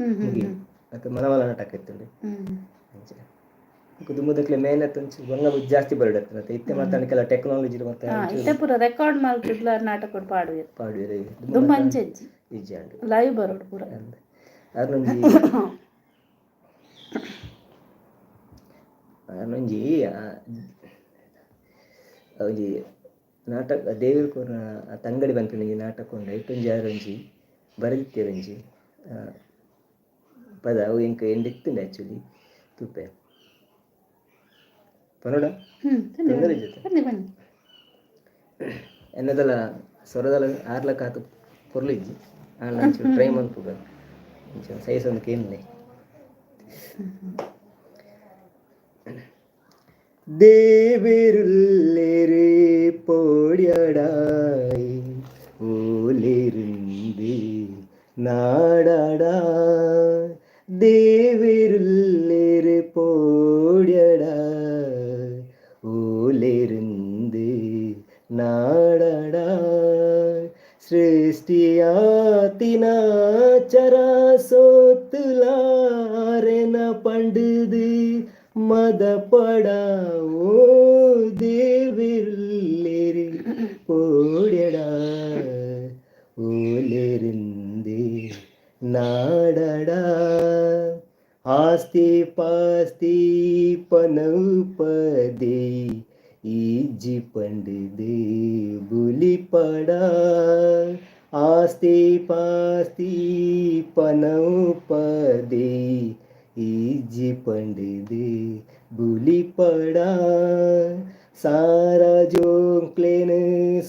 ಹ್ಮ್ ಹ್ಮ್ ಮುಗಿ ಮತ್ತು ಮಲಮಲ ನಾಟಕ ಇತ್ತುಂಡು. ಅಂಚ ದುಮ್ಮದಕ್ಲೆ ಮೇಹನತ್ ಒಂಚೂರು ಬಂಗ ಜಾಸ್ತಿ ಬರಡತ್ತೆ ಮತ್ತೆ ಇತ್ತೆ ಮತ್ತೆ ಕೆಲ ಟೆಕ್ನಾಲಜಿ ಮತ್ತೆ ಇತ್ತೆ ಪೂರ ರೆಕಾರ್ಡ್ ಮಲ್ತುದ್ಲ ನಾಟಕ ಪಾಡುವೆರ್. ಪಾಡುವೆರ್. ದುಂಬು ಅಂಚೆಜ್ಜಿ. ಇಜ್ಜಾಂಡ್. ಲೈವ್ ಬರೋಡು ಪೂರ. ಅರ್ನೊಂಜಿ ಅರ್ನೊಂಜಿ ಒಂಜಿ ನಾಟಕ ದೇವೆರ್ ಕೊರ್ನ ತಂಗಡಿ ಪನ್ಪಿನ ಒಂಜಿ ನಾಟಕ ಉಂಡು. ಐಟೊಂಜಿ ಆರೊಂಜಿ ಬರೆದಿತ್ತೆರೊಂಜಿ ಪದ ಅವು ಎಂಕ್ ಎಂಡಿತ್ತುಂಡು ಆ್ಯಕ್ಚುಲಿ ತೂಪೆ ಪನೋಡ ತೊಂದರೆ ಜೊತೆ ಬನ್ನಿ ಬನ್ನಿ. ಎನ್ನದಲ ಸ್ವರದಲ ಆರ್ಲಕ ಆತು ಪೊರ್ಲು ಇಜ್ಜಿ ಆಂಡ ಒಂಚೂರು ಟ್ರೈ ಮನ್ಪುಗ ಒಂಚೂರು ಸೈಸ್ ಒಂದು ಕೇನ್ಲೆ. ದೇವೆರುಲ್ಲೆರೆ ಪೋಡ್ಯಡಾಯಿ ಓಲೆರುಂದೆ ನಾಡಾಡ ದೇವೆರುಲ್ಲೆರೆ ಪೋಡ್ಯಡ ಓಲೆರುಂದೆ ನಾಡಾಡ ಸೃಷ್ಟಿಯಾತಿನ ಚರಾಸೋತ್ತುಲಾರೆನ ಪಂಡುದು ಮದಪಡಾವೋ ದೇವಿರ್ಲೆರೆ ಪೋಡ್ಯಡ ಓಲೆರುಂದೆ ನಾಡಡ ಆಸ್ತಿ ಪಾಸ್ತಿ ಪನೌಪದೆ ಇಜ್ಜಿ ಪಂಡುದು ಬುಲಿಪಡ ಆಸ್ತಿ ಪಾಸ್ತಿ ಪನೌಪದೆ ಇಜ್ಜಿ ಪಂಡುದು ಬುಲಿಪಡ ಸಾರ ಜೋಂಕ್ಲೇನು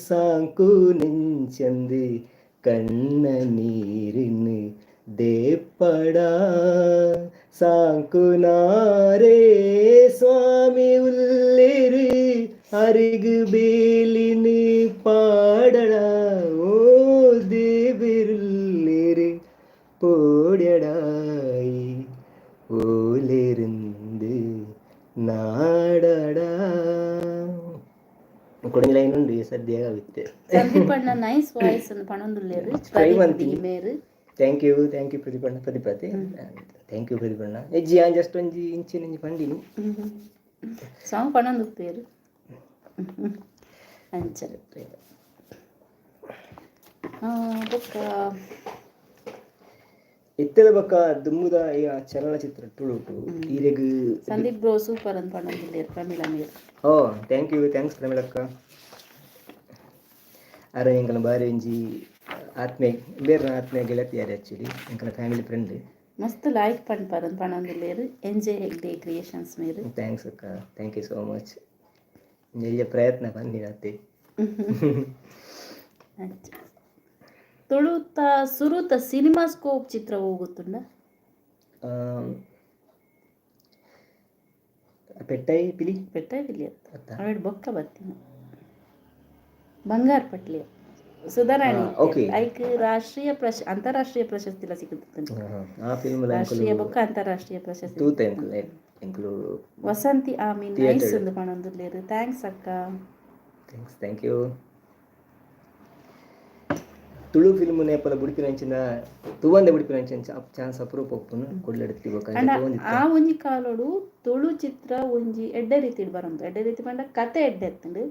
ಸಾಂಕು ನೆಂಚಂದು ಕಣ್ಣ ನೀರಿನು ದೇಪಡ ಸಾಂಕುನಾರೇ ಸ್ವಾಮಿ ಉಲ್ಲೇರು ಅರಿಗು ಬೇಲಿನು ಪಾಡಡ ಓ ದೇವಿರುಲ್ಲೇರು ಪೋಡ್ಯಡಾಯಿ ಓಲೆருந்து ನಾಡಡ ಕೊಡಂಜಿ ಲೈನ್ ಉಂಡು ಸದ್ಯ ಆಗುತ್ತೆ. ಸಂದೀಪ್ ಅಣ್ಣ ನೈಸ್ ವಾಯ್ಸ್ ಅಂತ ಪಣೊಂದುಲ್ಲೇರು. ಟ್ರೈ ಪ್ರದೀಪ್ ಮಂತೀನಿ. ಮೇರು. Thank you, thank you ಪ್ರದೀಪಣ್ಣ. ಪ್ರದೀಪತಿ thank you ಪ್ರದೀಪಣ್ಣ. ಎಜ್ಜಿ ಯಾನ್ ಜಸ್ಟ್ ಒಂಜಿ ಇಂಚಿನ ಒಂಜಿ ಪಂಡಿನಿ. ಸಾಂಗ್ ಪಣೊಂದು ಪೇರು ಅಂಚ ಬೊಕ್ಕ ಇತ್ತೆದ ಬೊಕ್ಕ ದುಮ್ಮುದ ಈ ಚಲನಚಿತ್ರ ತುಳುಟು ಈರೆಗ್ ಸಂದೀಪ್ ಬ್ರೋ ಸೂಪರ್ ಅಂತ ಪಣೊಂದುಲ್ಲೇರು ಪ್ರಮೀಳಾ ಮೇರ್. ಓ thank you, thanks ಪ್ರಮೀಳಕ್ಕ. ಅರೆ ಎಂಕಲ್ನ ಬಾರಿ ಒಂಜಿ ಆತ್ಮೀಯ ಬೇರೆ ಆತ್ಮೀಯ ಗೆಳತಿಯರು ಆ್ಯಕ್ಚುಲಿ ಎಂಕಲ್ನ ಫ್ಯಾಮಿಲಿ ಫ್ರೆಂಡ್. ಮಸ್ತ್ ಲೈಕ್ ಪನ್ಪರ್ ಅಂತ ಪಣೊಂದುಲ್ಲೇರು N J Hegde creations ಮೇರ್. Thanks ಅಕ್ಕ, thank you so much. ಎಲ್ಯ ಪ್ರಯತ್ನ ಪನ್ನಿನತ್ತೆ. ಅಂಚ ತುಳುತ ಸುರುತ ಸಿನಿಮಾ ಸ್ಕೋಪ್ ಚಿತ್ರ ಹೋಗುತ್ತುಂಡ? ಪೆಟ್ಟೈ ಪಿಲಿ. ಪೆಟ್ಟೈ ಪಿಲಿ. ಅತ್ತ. ಅವೆಡ್ ಬೊಕ್ಕ ಬತ್ತಿನ ಬಂಗಾರ ಪಟ್ಲಿ ಸುಧಾರಾಣಿ. ಐಕ್ ರಾಷ್ಟ್ರೀಯ ಅಂತಾರಾಷ್ಟ್ರೀಯ ಪ್ರಶಸ್ತಿ ಎಲ್ಲ ಸಿಕ್ಕುತ್ತೆ. ಆ ಫಿಲ್ಮ್ ರಾಷ್ಟ್ರೀಯ ಬೊಕ್ಕ ಅಂತಾರಾಷ್ಟ್ರೀಯ ಪ್ರಶಸ್ತಿ. ತೂತ ಎಂಕುಲು ಎಂಕುಲು. ವಸಂತಿ ಆಮೀನ್ ನೈಸ್ ಒಂದು ಪಣೊಂದುಲ್ಲೇರು. Thanks ಅಕ್ಕ. Thanks, thank you. Tulu film ನೇಪಲ ಬುಡಿಪಿನಂಚಿನ ತೂವಂದೆ ಬುಡಿಪಿನಂಚಿನ ಚಾನ್ಸ್ ಅಪರೂಪ ಒಪ್ಪುನು ಕುಡ್ಲಡ್ತಿ ಬೊಕ್ಕ. ಅಂಡ ಆ ಒಂಜಿ ಕಾಲೋಡು ತುಳು ಚಿತ್ರ ಒಂಜಿ ಎಡ್ಡೆ ರೀತಿಡ್ ಬರೊಂದು. ಎಡ್ಡೆ ರೀತಿ ಪಂಡ ಕತೆ ಎಡ್ಡೆ ಇತ್ತುಂಡು.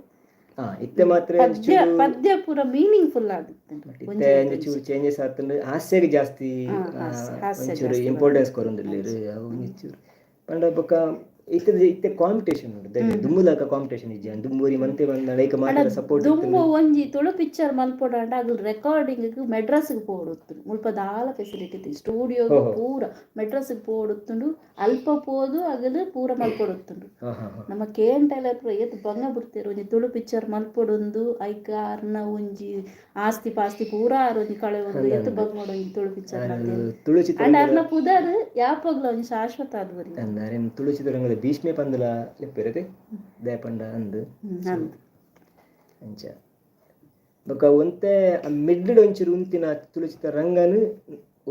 ಇತ್ತೆ ಮಾತ್ರ ಪದ್ಯ ಪದ್ಯ ಪೂರ ಮೀನಿಂಗ್ ಫುಲ್ ಆದಿತ್ತುಂಡು. ಇತ್ತೆ ಒಂಜಿ ಚೂರು ಚೇಂಜಸ್ ಆತುಂಡು. ಹಾಸ್ಯಗೆ ಜಾಸ್ತಿ ಒಂಚೂರು ಇಂಪಾರ್ಟೆನ್ಸ್ ಕೊರೊಂದುಲ್ಲೆರ್. ಅವು ಒಂಜಿ ಚೂರು ಪಂಡ ಬೊಕ್ಕ ಇತ್ತೆ ಇತ್ತೆ ಕಾಂಪಿಟೇಷನ್ ಉಂಡು. ದುಂಬುಲಕ ಕಾಂಪಿಟೇಷನ್ ಇಜ್ಜಿ. ದುಂಬುರಿ ಮಂತೆ ಬಂದ ಐಕ್ ಮಾತ್ರ ಸಪೋರ್ಟ್. ದುಂಬು ಒಂಜಿ ತುಳು ಪಿಕ್ಚರ್ ಮಲ್ಪೊಡಾಂಡ ಅಗಲ್ ರೆಕಾರ್ಡಿಂಗ್ ಮೆಡ್ರಾಸ್ಗ್ ಪೋವೊಡುತ್ತುಂಡು. ಮುಲ್ಪ ದಾಲ ಫೆಸಿಲಿಟಿ ಇತ್ತಿಜಿ. ಸ್ಟುಡಿಯೋಗ್ ಪೂರ ಮೆಡ್ರಾಸ್ಗ್ ಪೋವೊಡುತ್ತುಂಡು. ಅಲ್ಪ ಪೋದು ಅಗಲ್ ಪೂರ ಮಲ್ಪೊಡುತ್ತುಂಡು. ನಮ್ಮ K N tailor ಪೂರ ಏತ್ ಬಂಗ ಬುಡ್ತೆರ್ ಒಂಜಿ ತುಳು ಪಿಕ್ಚರ್ ಮಲ್ಪೊಡುಂದು. ಐಕ್ ಅರ್ನ ಒಂಜಿ ಆಸ್ತಿ ಪಾಸ್ತಿ ಪೂರ ಆರ್ ಒಂಜಿ ಕಳೆವೊಂದು ಏತ್ ಬಂಗೋಡು ಒಂಜಿ ತುಳು ಪಿಕ್ಚರ್ ಮಲ್ತೆರ್. ತುಳು ಚಿತ್ರ ಅಂಡ ಅರ್ನ ಪುದರ್ ಯಾಪಗ್ಲ ಒಂಜಿ ಶಾಶ್ವತ ಆದ್ ಒರಿ. ಅರೆನ್ ತುಳು ಚಿತ್ರರಂಗದ ಭೀಷ್ಮೆ ಪಂದುಲ ಲೆಪ್ಪೆರತೆ ದಾಯೆ ಅಂದ್. ಅಂದ್. ಅಂಚ ಬೊಕ್ಕ ಒಂತೆ ಮಿಡ್ಡ್ ಒಂಚೂರು ಉಂತಿನ ತುಳು ಚಿತ್ರರಂಗನ್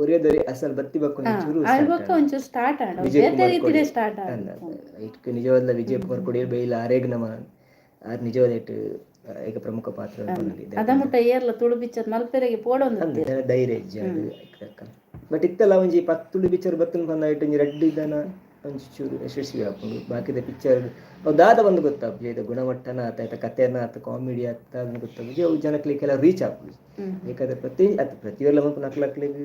ಒರಿಯದೊರಿ ಅಸಲ್ ಬತ್ತಿ ಬಕ್ಕ ಒಂಚೂರು ಬೊಕ್ಕ ಒಂಚೂರು ಸ್ಟಾರ್ಟ್ ಆಂಡ್ ವಿಜಯ್ ಬೇತೆ ಕುಮಾರ್ ರೀತಿಡೆ ಕೊಡಿ ಸ್ಟಾರ್ಟ್ ಆಂಡ್. ಇಟ್ಕ್ ನಿಜವಾದ ವಿಜಯ್ ಕುಮಾರ್ ಕೊಡಿಯಲ್ ಬೈಲ್ ಆರೇಗ್ ನಮ್ಮ ಆರ್ ನಿಜವಾದ ಇಟ್ಟು ಏಕ ಪ್ರಮುಖ ಪಾತ್ರ ಅದ ಮುಟ್ಟ ಏರ್ಲ ತುಳು ಪಿಕ್ಚರ್ ಮಲ್ಪೆರೆಗೆ ಪೋಡೊಂದು ಧೈರ್ಯ ಇಜ್ಜಿ ಅದು. ಬಟ್ ಇತ್ತಲ್ಲ ಒಂಜಿ ಪತ್ತು ತುಳು ಪಿಕ್ಚರ್ ಬತ್ತನ್ ಪಂದ ಇಟ್ಟು ಒಂಜಿ ರಡ್ಡ್ ಇದ್ದಾನ ಒಂಜಿ ಚೂರು ಯಶಸ್ವಿ ಆಪುಂಡು. ಬಾಕಿದ ಪಿಕ್ಚರ್ ಅವು ದಾದ ಬಂದು ಗೊತ್ತಾಪುಜಿ, ಐತ ಗುಣಮಟ್ಟನ ಆತ ಐತ ಕಥೆನ ಆತ ಕಾಮಿಡಿ ಆತ ಅದನ್ನ ಗೊತ್ತಾಪುಜಿ, ಅವು ಜನಕ್ಲಿಗೆ ಕೆಲವು ರೀಚ್ ಆಪುಜಿ. ಏಕಾದ್ರೆ ಪ್ರತಿ ಅತ್ ಪ್ರತಿಯೊಲ್ಲ ಮಲ್ಪುನ ಅಕ್ಲಕ್ಲೆಗ್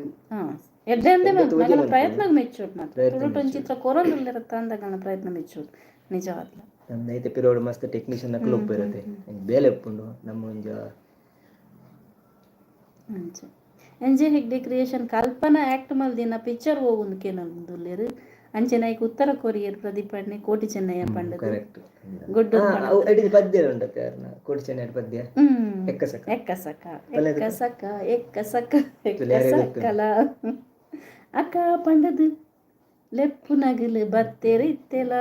ಪ್ರಯತ್ನ ಮೆಚ್ಚೋಡು ಮಾತ್ರ ತುಳುಟು ಒಂಜಿ ಚಿತ್ರ ಕೊರೊಂದುಲ್ಲೆರ್ ಅಂದಗನ ಪ್ರಯತ್ನ ಮೆಚ್ಚೋಡು ನಿಜವಾದ್ಲ. ನಮ್ಮ ಐತೆ ಪಿರೋಡು ಮಸ್ತ್ ಟೆಕ್ನಿಷಿಯನ್ ಅಕ್ಲು ಇರುತ್ತೆ ಬೇಲೆ ಉಪ್ಪುಂಡು ನಮ್ಮ ಒಂಜ ಅಂಚ N J Hegde creation Kalpana act ಮಲ್ದಿನ ಪಿಕ್ಚರ್ ಹೋಗುಂದು ಕೇನೊಂದುಲ್ಲೆರ್. ಅಂಚೆನೆ ಐಕ್ ಉತ್ತರ ಕೊರಿಯರ್ ಪ್ರದೀಪ್ ಅಣ್ಣೆ ಕೋಟಿ ಚೆನ್ನಯ್ಯ ಪಂಡದು ಕರೆಕ್ಟ್ ಗುಡ್ಡು ಅಡಿದ ಪದ್ಯ ಉಂಡತ್ತೆ ಯಾರನ್ನ ಕೋಟಿ ಚೆನ್ನಯ್ಯ ಪದ್ಯ ಎಕ್ಕಸಕ ಎಕ್ಕಸಕ ಎಕ್ಕಸಕ ಎಕ್ಕಸಕ ಎಕ್ಕಸಕಲ ಅಕ್ಕ ಪಂಡದು ಲೆಪ್ಪು ನಗಲು ಬತ್ತೆರಿತ್ತೆಲ.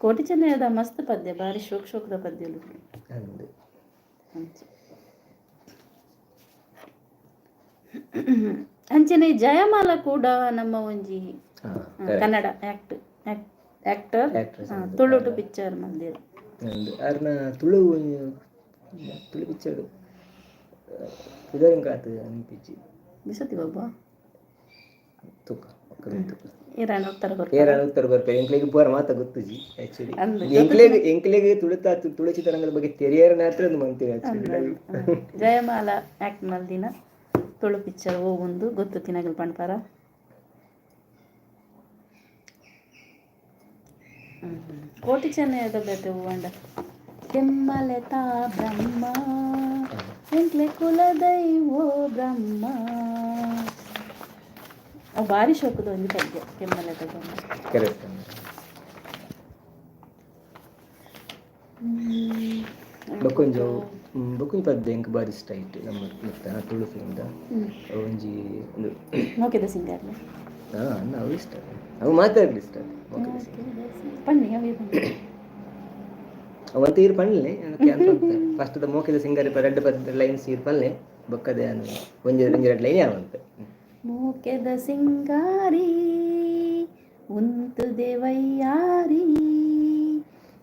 ಕೋಟಿ ಚೆನ್ನಯ್ಯದ ಮಸ್ತ್ ಪದ್ಯ, ಬಾರಿ ಶೋಕ್ ಶೋಕ್ದ ಪದ್ಯಲು. ಅಂಚನೆ ಜಯಮಾಲ ಕೂಡ ನಮ್ಮ ಒಂಜಿ ಕನ್ನಡ ಆಕ್ಟರ್ ತುಳುಟು ಪಿಕ್ಚರ್ ಮಂದಿರ. ಅರ್ನ ತುಳು ತುಳು ಪಿಕ್ಚರ್ ಪುದರಂಕಾತು ಅನ್ಪಿಚ್ಚಿ ಬಿಸತಿ ಬಾಬಾ ತುಕ್ಕ ಏರಾನ ಉತ್ತರ ಏರಾನ ಉತ್ತರ ಬರ್ಪೆ ಎಂಕ್ಲೆಗ್ ಪೂರ ಮಾತ ಗೊತ್ತುಜಿ ಆಕ್ಚುಲಿ. ಎಂಕ್ಲೆಗ್ ಎಂಕ್ಲೆಗ್ ತುಳುತ ತುಳು ಚಿತ್ರರಂಗದ ಬಗ್ಗೆ ತೆರಿಯರ ಮಾತ್ರ ಒಂದು ಮಂತಿರ ಆಕ್ಚುಲಿ. ಜಯಮಾಲ ಆಕ್ಟ್ ಮಲ್ದಿನ ತುಳು ಪಿಕ್ಚರ್ ಒಂದು ಗೊತ್ತು ತಿನಗಲ್ ಪಣ್ಪಾರ. ಕೋಟಿ ಚೆನ್ನಯ್ಯದ ಬೇತೆ ಹೂವಂಡ ಕೆಮ್ಮಲೆತಾ ಬ್ರಹ್ಮ ಎಂಕ್ಲೆ ಕುಲದೈವೋ ಬ್ರಹ್ಮ. ಅವು ಭಾರಿ ಶೋಕದ ಒಂದು ಪದ್ಯ ಕೆಮ್ಮಲೆತ ಬ್ರಹ್ಮ. ಕರೆಕ್ಟ್. ಬೊಕ್ಕೊಂಜು ಬೊಕ್ಕೊಂಜಿ ಪದ್ಯ ಎಂಕ್ ಬಾರಿ ಇಷ್ಟ ಆಯ್ತು ನಮ್ಮ ಮಿತ್ತ ತುಳು ಫಿಲ್ಮ್ದ ಒಂಜಿ ಒಂದು ಮೋಕೆದ ಸಿಂಗಾರ್ಲ. ಹಾಂ ಅವು ಇಷ್ಟ, ಅವು ಮಾತಾಡ್ಲಿ ಇಷ್ಟ ಮೋಕೆದ ಸಿಂಗಾರ. ಪನ್ನಿ ಅವೇ ಪನ್ನಿ ಅವಂತ ಈರ್ ಪನ್ಲೆ ಫಸ್ಟ್ ದ ಮೋಕೆದ ಸಿಂಗಾರಿ ರಡ್ಡ್ ಪದ್ಯ ಲೈನ್ಸ್ ಈರ್ ಪನ್ಲೆ ಬೊಕ್ಕದ ಒಂಜಿ ಒಂಜಿ ರಡ್ಡ್ ಲೈನ್ ಯಾವಂತ. ಮೋಕೆದ ಸಿಂಗಾರಿ ಉಂತು ದೇವಯ್ಯಾರಿ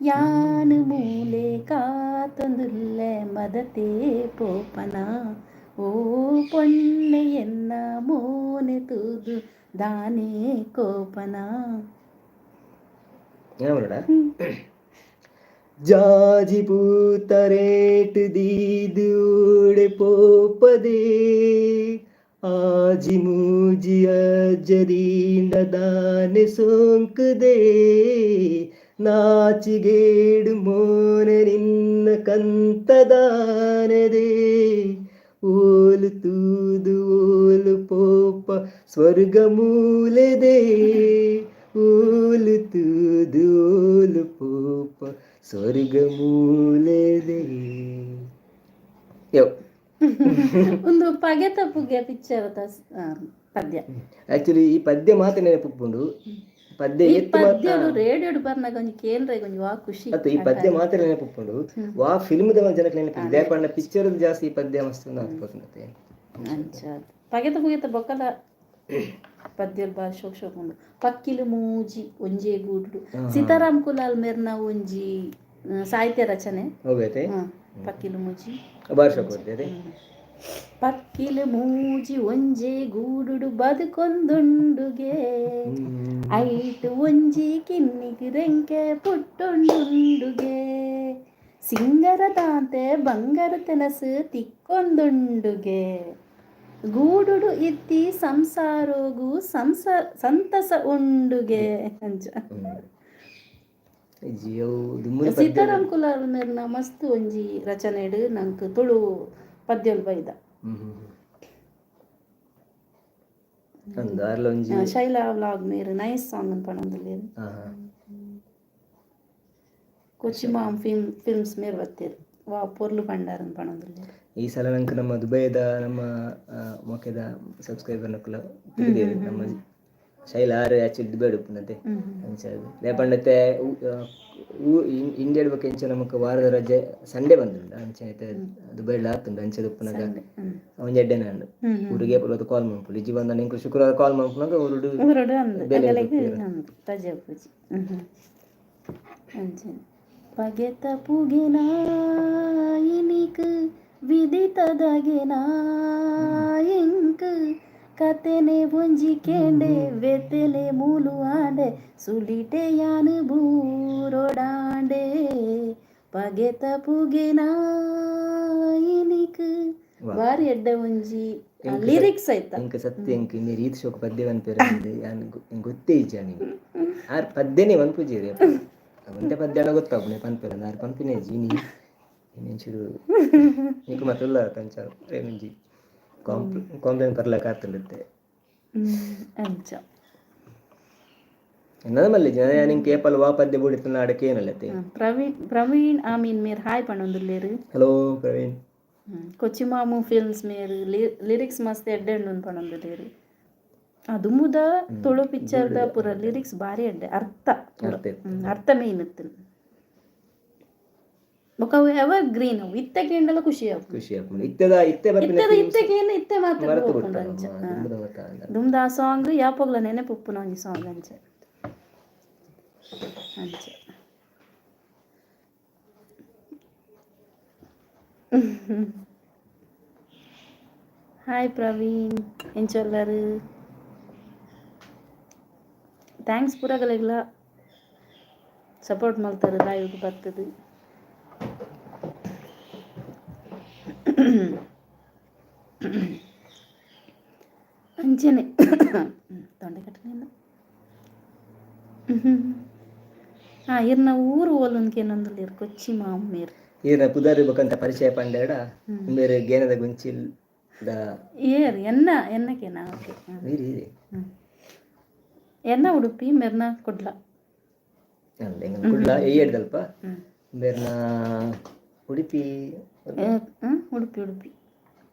ಯಾನು ಮೂಲೆ ಕಾತೊಂದುಲ್ಲೆ ಮದತೆ ಪೋಪನ ಓ ಪೊಣ್ಣೆ ಎನ್ನ ಮೋನೆ ತೂದು ದಾನೇ ಕೋಪನ. ಜಾಜಿ ಪೂತರೇಟ್ ದೀದೂಡೆ ಪೋಪದೆ ಆಜಿ ಮೂಜಿ ಅಜ್ಜದೀಂಡ ದಾನೆ ಸೋಂಕುದೆ ನಾಚಿಗೇಡು ಮೋನೆ ನಿನ್ನ ಕಂತದಾನದೆ ಓಲು ತೂದು ಓಲು ಪೋಪ ಸ್ವರ್ಗ ಮೂಲೆದೆ ಓಲು ತೂದು ಓಲು ಪೋಪ ಸ್ವರ್ಗ ಮೂಲೆದೆ. ಯೋ ಒಂದು ಪಗೆ ತಪ್ಪುಗೆ ಪಿಕ್ಚರ್ ಪದ್ಯ. ಆಕ್ಚುಲಿ ಈ ಪದ್ಯ ಮಾತ್ರ ನೆನಪುಂಡು. ಪದ್ಯ ಈ ಪದ್ಯಡು ರೇಡಿಯೋಡು ಬರ್ನಾಗ ಒಂಜಿ ಕೇಂದ್ರ ಒಂಜಿ ವಾ ಖುಷಿ. ಅತ್ತ ಈ ಪದ್ಯ ಮಾತ್ರ ನೆನಪುಂಡು. ವಾ ಫಿಲ್ಮ್ the ಜನಕ್ಕೆ ನೆನಪು ದೇಪಣ್ಣ ಪಿಕ್ಚರ್ ಜಾಸ್ತಿ ಈ ಪದ್ಯ ಮಸ್ತ್ ಆಗ್ತದೆ. ಅಂಚ ಪಗೆತ ಪುಗೆತ ಬೊಕ್ಕದ ಪದ್ಯಲು ಬಾರಿ ಶೋಕ್ ಶೋಕ್ ಉಂಡು. ಪಕ್ಕಿಲು ಮೂಜಿ ಒಂಜೇ ಗೂಡು ಸೀತಾರಾಮ್ ಕುಲಾಲ್ ಮೇರ್ನ ಒಂಜಿ ಸಾಹಿತ್ಯ ರಚನೆ ಪಕ್ಕಿಲು ಮೂಜಿ. ಪಕ್ಕಿಲು ಮೂಜಿ ಒಂಜೇ ಗೂಡುಡು ಬದುಕೊಂದುಂಡುಗೆ ಐಟ್ ಒಂಜಿ ಕಿನ್ನಿಗ್ ರೆಂಕೆ ಪುಟ್ಟೊಂಡುಂಡುಗೆ ಸಿಂಗರ ದಾಂತೆ ಬಂಗಾರ ತೆನಸು ತಿಕ್ಕೊಂದುಂಡುಗೆ ಗೂಡುಡು ಇತ್ತಿ ಸಂಸಾರೋಗು ಸಂತಸ ಉಂಡುಗೆ ಅಂಚ. ಸೀತಾರಾಮ್ ಕುಲಾಲ್ ಮೇರ್ನ ಮಸ್ತ್ ಒಂಜಿ ರಚನೆಡ್ ನಂಕ್ ತುಳು ಪದ್ಯಲು ಬೈದ. ಶೈಲಾ ವ್ಲಾಗ್ ಮೇರ್ ನೈಸ್ ಸಾಂಗ್ ಅಂತ ಪಣೊಂದುಲ್ಲೆರ್. ಕೊಚಿಮಾಮ್ ಫಿಲ್ಮ್ಸ್ ಮೇರ್ ಬತ್ತೆರ್ ವಾ ಪೊರ್ಲು ಪಂಡಾರ್ ಪಣೊಂದುಲ್ಲೆರ್. ಈ ಸಲ ನಂಕ್ ನಮ್ಮ ದುಬೈದ ನಮ್ಮ ಮೊಕೆದ ಸಬ್ಸ್ಕ್ರೈಬರ್ ನಕುಲ ತಿಕ್ಕಿದೆರ್. ನಮ್ಮ ಶೈಲ ಆರ್ ಆಕ್ಚುಲಿ ದುಬೈಡ್ ಉಪ್ಪುನತೆ ಅಂಚ ದಾಯೆ ಪಂಡತೆ ಇಂಡಿಯಾಡ್ ಬೊಕ್ಕ ಇಂಚ ನಮಕ್ ವಾರದ ರಜೆ ಸಂಡೇ ಬಂದುಂಡು ಅಂಚ ಐತೆ ದುಬೈಡ್ ಆತುಂಡು ಅಂಚ ಉಪ್ಪುನಗ ಒಂಜಿ ಎಡ್ಡೆನ ಉಂಡು ಊರಿಗೆ ಪೊಲೋದು ಕಾಲ್ ಮನ್ಪುಂಡು ಇಜ್ಜಿ ಬಂದ ಎಂಕುಲು ಶುಕ್ರವಾರ ಕಾಲ್ ಮನ್ಪುನಗ ಊರುಡು ಊರುಡು ಅಂದ್ ಬೇಲೆ ಅಗಲೆಗ್ ಅಂದ್ ರಜೆ ಉಪ್ಪುಜಿ. ಅಂಚನೆ ಪಗೆತ ಪುಗೆನ ಇನಿಕ್ ವಿದಿತದಗೆನ ಎಂಕ್ ಕತೆನೆ ಒಂಜಿ ಕೇಂಡೆ ವೆತೆಲೆ ಮೂಲು ಆಂಡೆ ಸುಲಿಟೆ ಯಾನ್ ಬೂರೊಡಾಂಡೆ ಪಗೆತ ಪುಗೆನ ಇನಿಕ್. ಬಾರಿ ಎಡ್ಡೆ ಒಂಜಿ ಲಿರಿಕ್ಸ್ ಆಯ್ತಾ. ಎಂಕ್ ಸತ್ಯ ಎಂಕ್ ಇನ್ನಿ ರೀತಿ ಶೋಕ ಪದ್ಯ ಪನ್ಪೆರ್ ಅಂದ್ ಯಾನ್ ಎಂಕ್ ಗೊತ್ತೇ ಇಜ್ಜ ನೀ ಆರ್ ಪದ್ಯನೇ ಪನ್ಪುಜೆರ್ ಒಂತೆ ಪದ್ಯನ ಗೊತ್ತಾಪುನೆ ಪನ್ಪೆರ್ ಆರ್ ಪನ್ಪಿನ ಇಜ್ಜಿ ಇನಿ ಒಂಚೂರು ನಿಕ್ ಮಾತ ಉಲ್ಲ ಅಂಚ ಒಂಜಿ ಕಾಂಪ್ಲೇನ್ ಬರ್ಲಕ ಆತುಂಡುತ್ತೆ ಅಂಚ ಎನ್ನದ ಮಲ್ಲಿ ಜನ ಯಾನ್ ಇಂಕ್ ಏಪಲ್ ವಾ ಪದ್ಯ ಬೂಡಿತ್ತು ಆಡ ಕೇನಲತೆ. ಪ್ರವೀಣ್ ಪ್ರವೀಣ್ ಆಮೀನ್ ಮೇರ್ ಹಾಯ್ ಪನೊಂದುಲ್ಲೆರ್. ಹಲೋ ಪ್ರವೀಣ್. ಕೊಚ್ಚಿಮಾಮು ಫಿಲ್ಮ್ಸ್ ಮೇರ್ ಲಿರಿಕ್ಸ್ ಮಸ್ತ್ ಎಡ್ಡೆ ಉಂಡು ಪನೊಂದುಲ್ಲೆರ್. ದುಂಬುದ ತುಳು ಪಿಕ್ಚರ್ದ ಪೂರ ಲಿರಿಕ್ಸ್ ಬಾರಿ ಎಡ್ಡೆ ಅರ್ಥ ಪೂರ. ಅರ್ಥ ಮೇನ್ ಇತ್ತು ಬೊಕ್ಕ ಅವು ಎವರ್ ಗ್ರೀನ್ ಅವು ಇತ್ತೆ ಕೇಂಡಲ ಖುಷಿ ಆಪುಂಡು. ಖುಷಿ ಆಪುಂಡು ಇತ್ತೆದ ಇತ್ತೆ ಬರ್ಪಿನ ಇತ್ತೆದ ಇತ್ತೆ ಕೇನ್ ಇತ್ತೆ ಮಾತ್ರ ಮರತು ಪೋಪುಂಡು ಬಿಡ್ತ ಅಂಚ. ದುಂಬುದ ಮಾತ ಅಂದ. ದುಂಬುದ ಆ ಸಾಂಗ್ ಯಾಪೋಗ್ಲ ನೆನಪುಪ್ಪುನ ಒಂಜಿ ಸಾಂಗ್ ಅಂಚ ಅಂಚ. ಹಾಯ್ ಪ್ರವೀಣ್ ಎಂಚೊಲ್ಲರು thanks ಪೂರಗಲೆಗ್ಲ ಸಪೋರ್ಟ್ ಮಲ್ತಾರೆ ಲೈವ್ಗ್ ಬರ್ತದೆ. ಅಂಚನೆ ತೊಂಡೆ ಕಟ್ಟನೆ ಹಾಂ ಇರ್ನ ಊರು ಓಲೊಂದು ಕೊಚ್ಚಿ ಮಾಮೇರ್. ಈರ್ನ ಪುದರ್ ಬೊಕಂತ ಪರಿಚಯ ಪಂಡೆರಡ ಬೇರೆ ಗೇನದ ಗುಂಚಿಲ್ ದ ಏರ್ ಎನ್ನ ಎನ್ನಕೇನಾ ಓಕೆ. ಈರಿ ಈರಿ ಎನ್ನ ಉಡುಪಿ ಮೆರ್ನ ಕುಡ್ಲ. ಅಂದ್ ಎಂಗನ ಕುಡ್ಲ ಎಯ್ಯಡ್ದಲ್ಪ ಬೇರ್ನ ಉಡುಪಿ. ಉಡುಪಿ ಉಡುಪಿ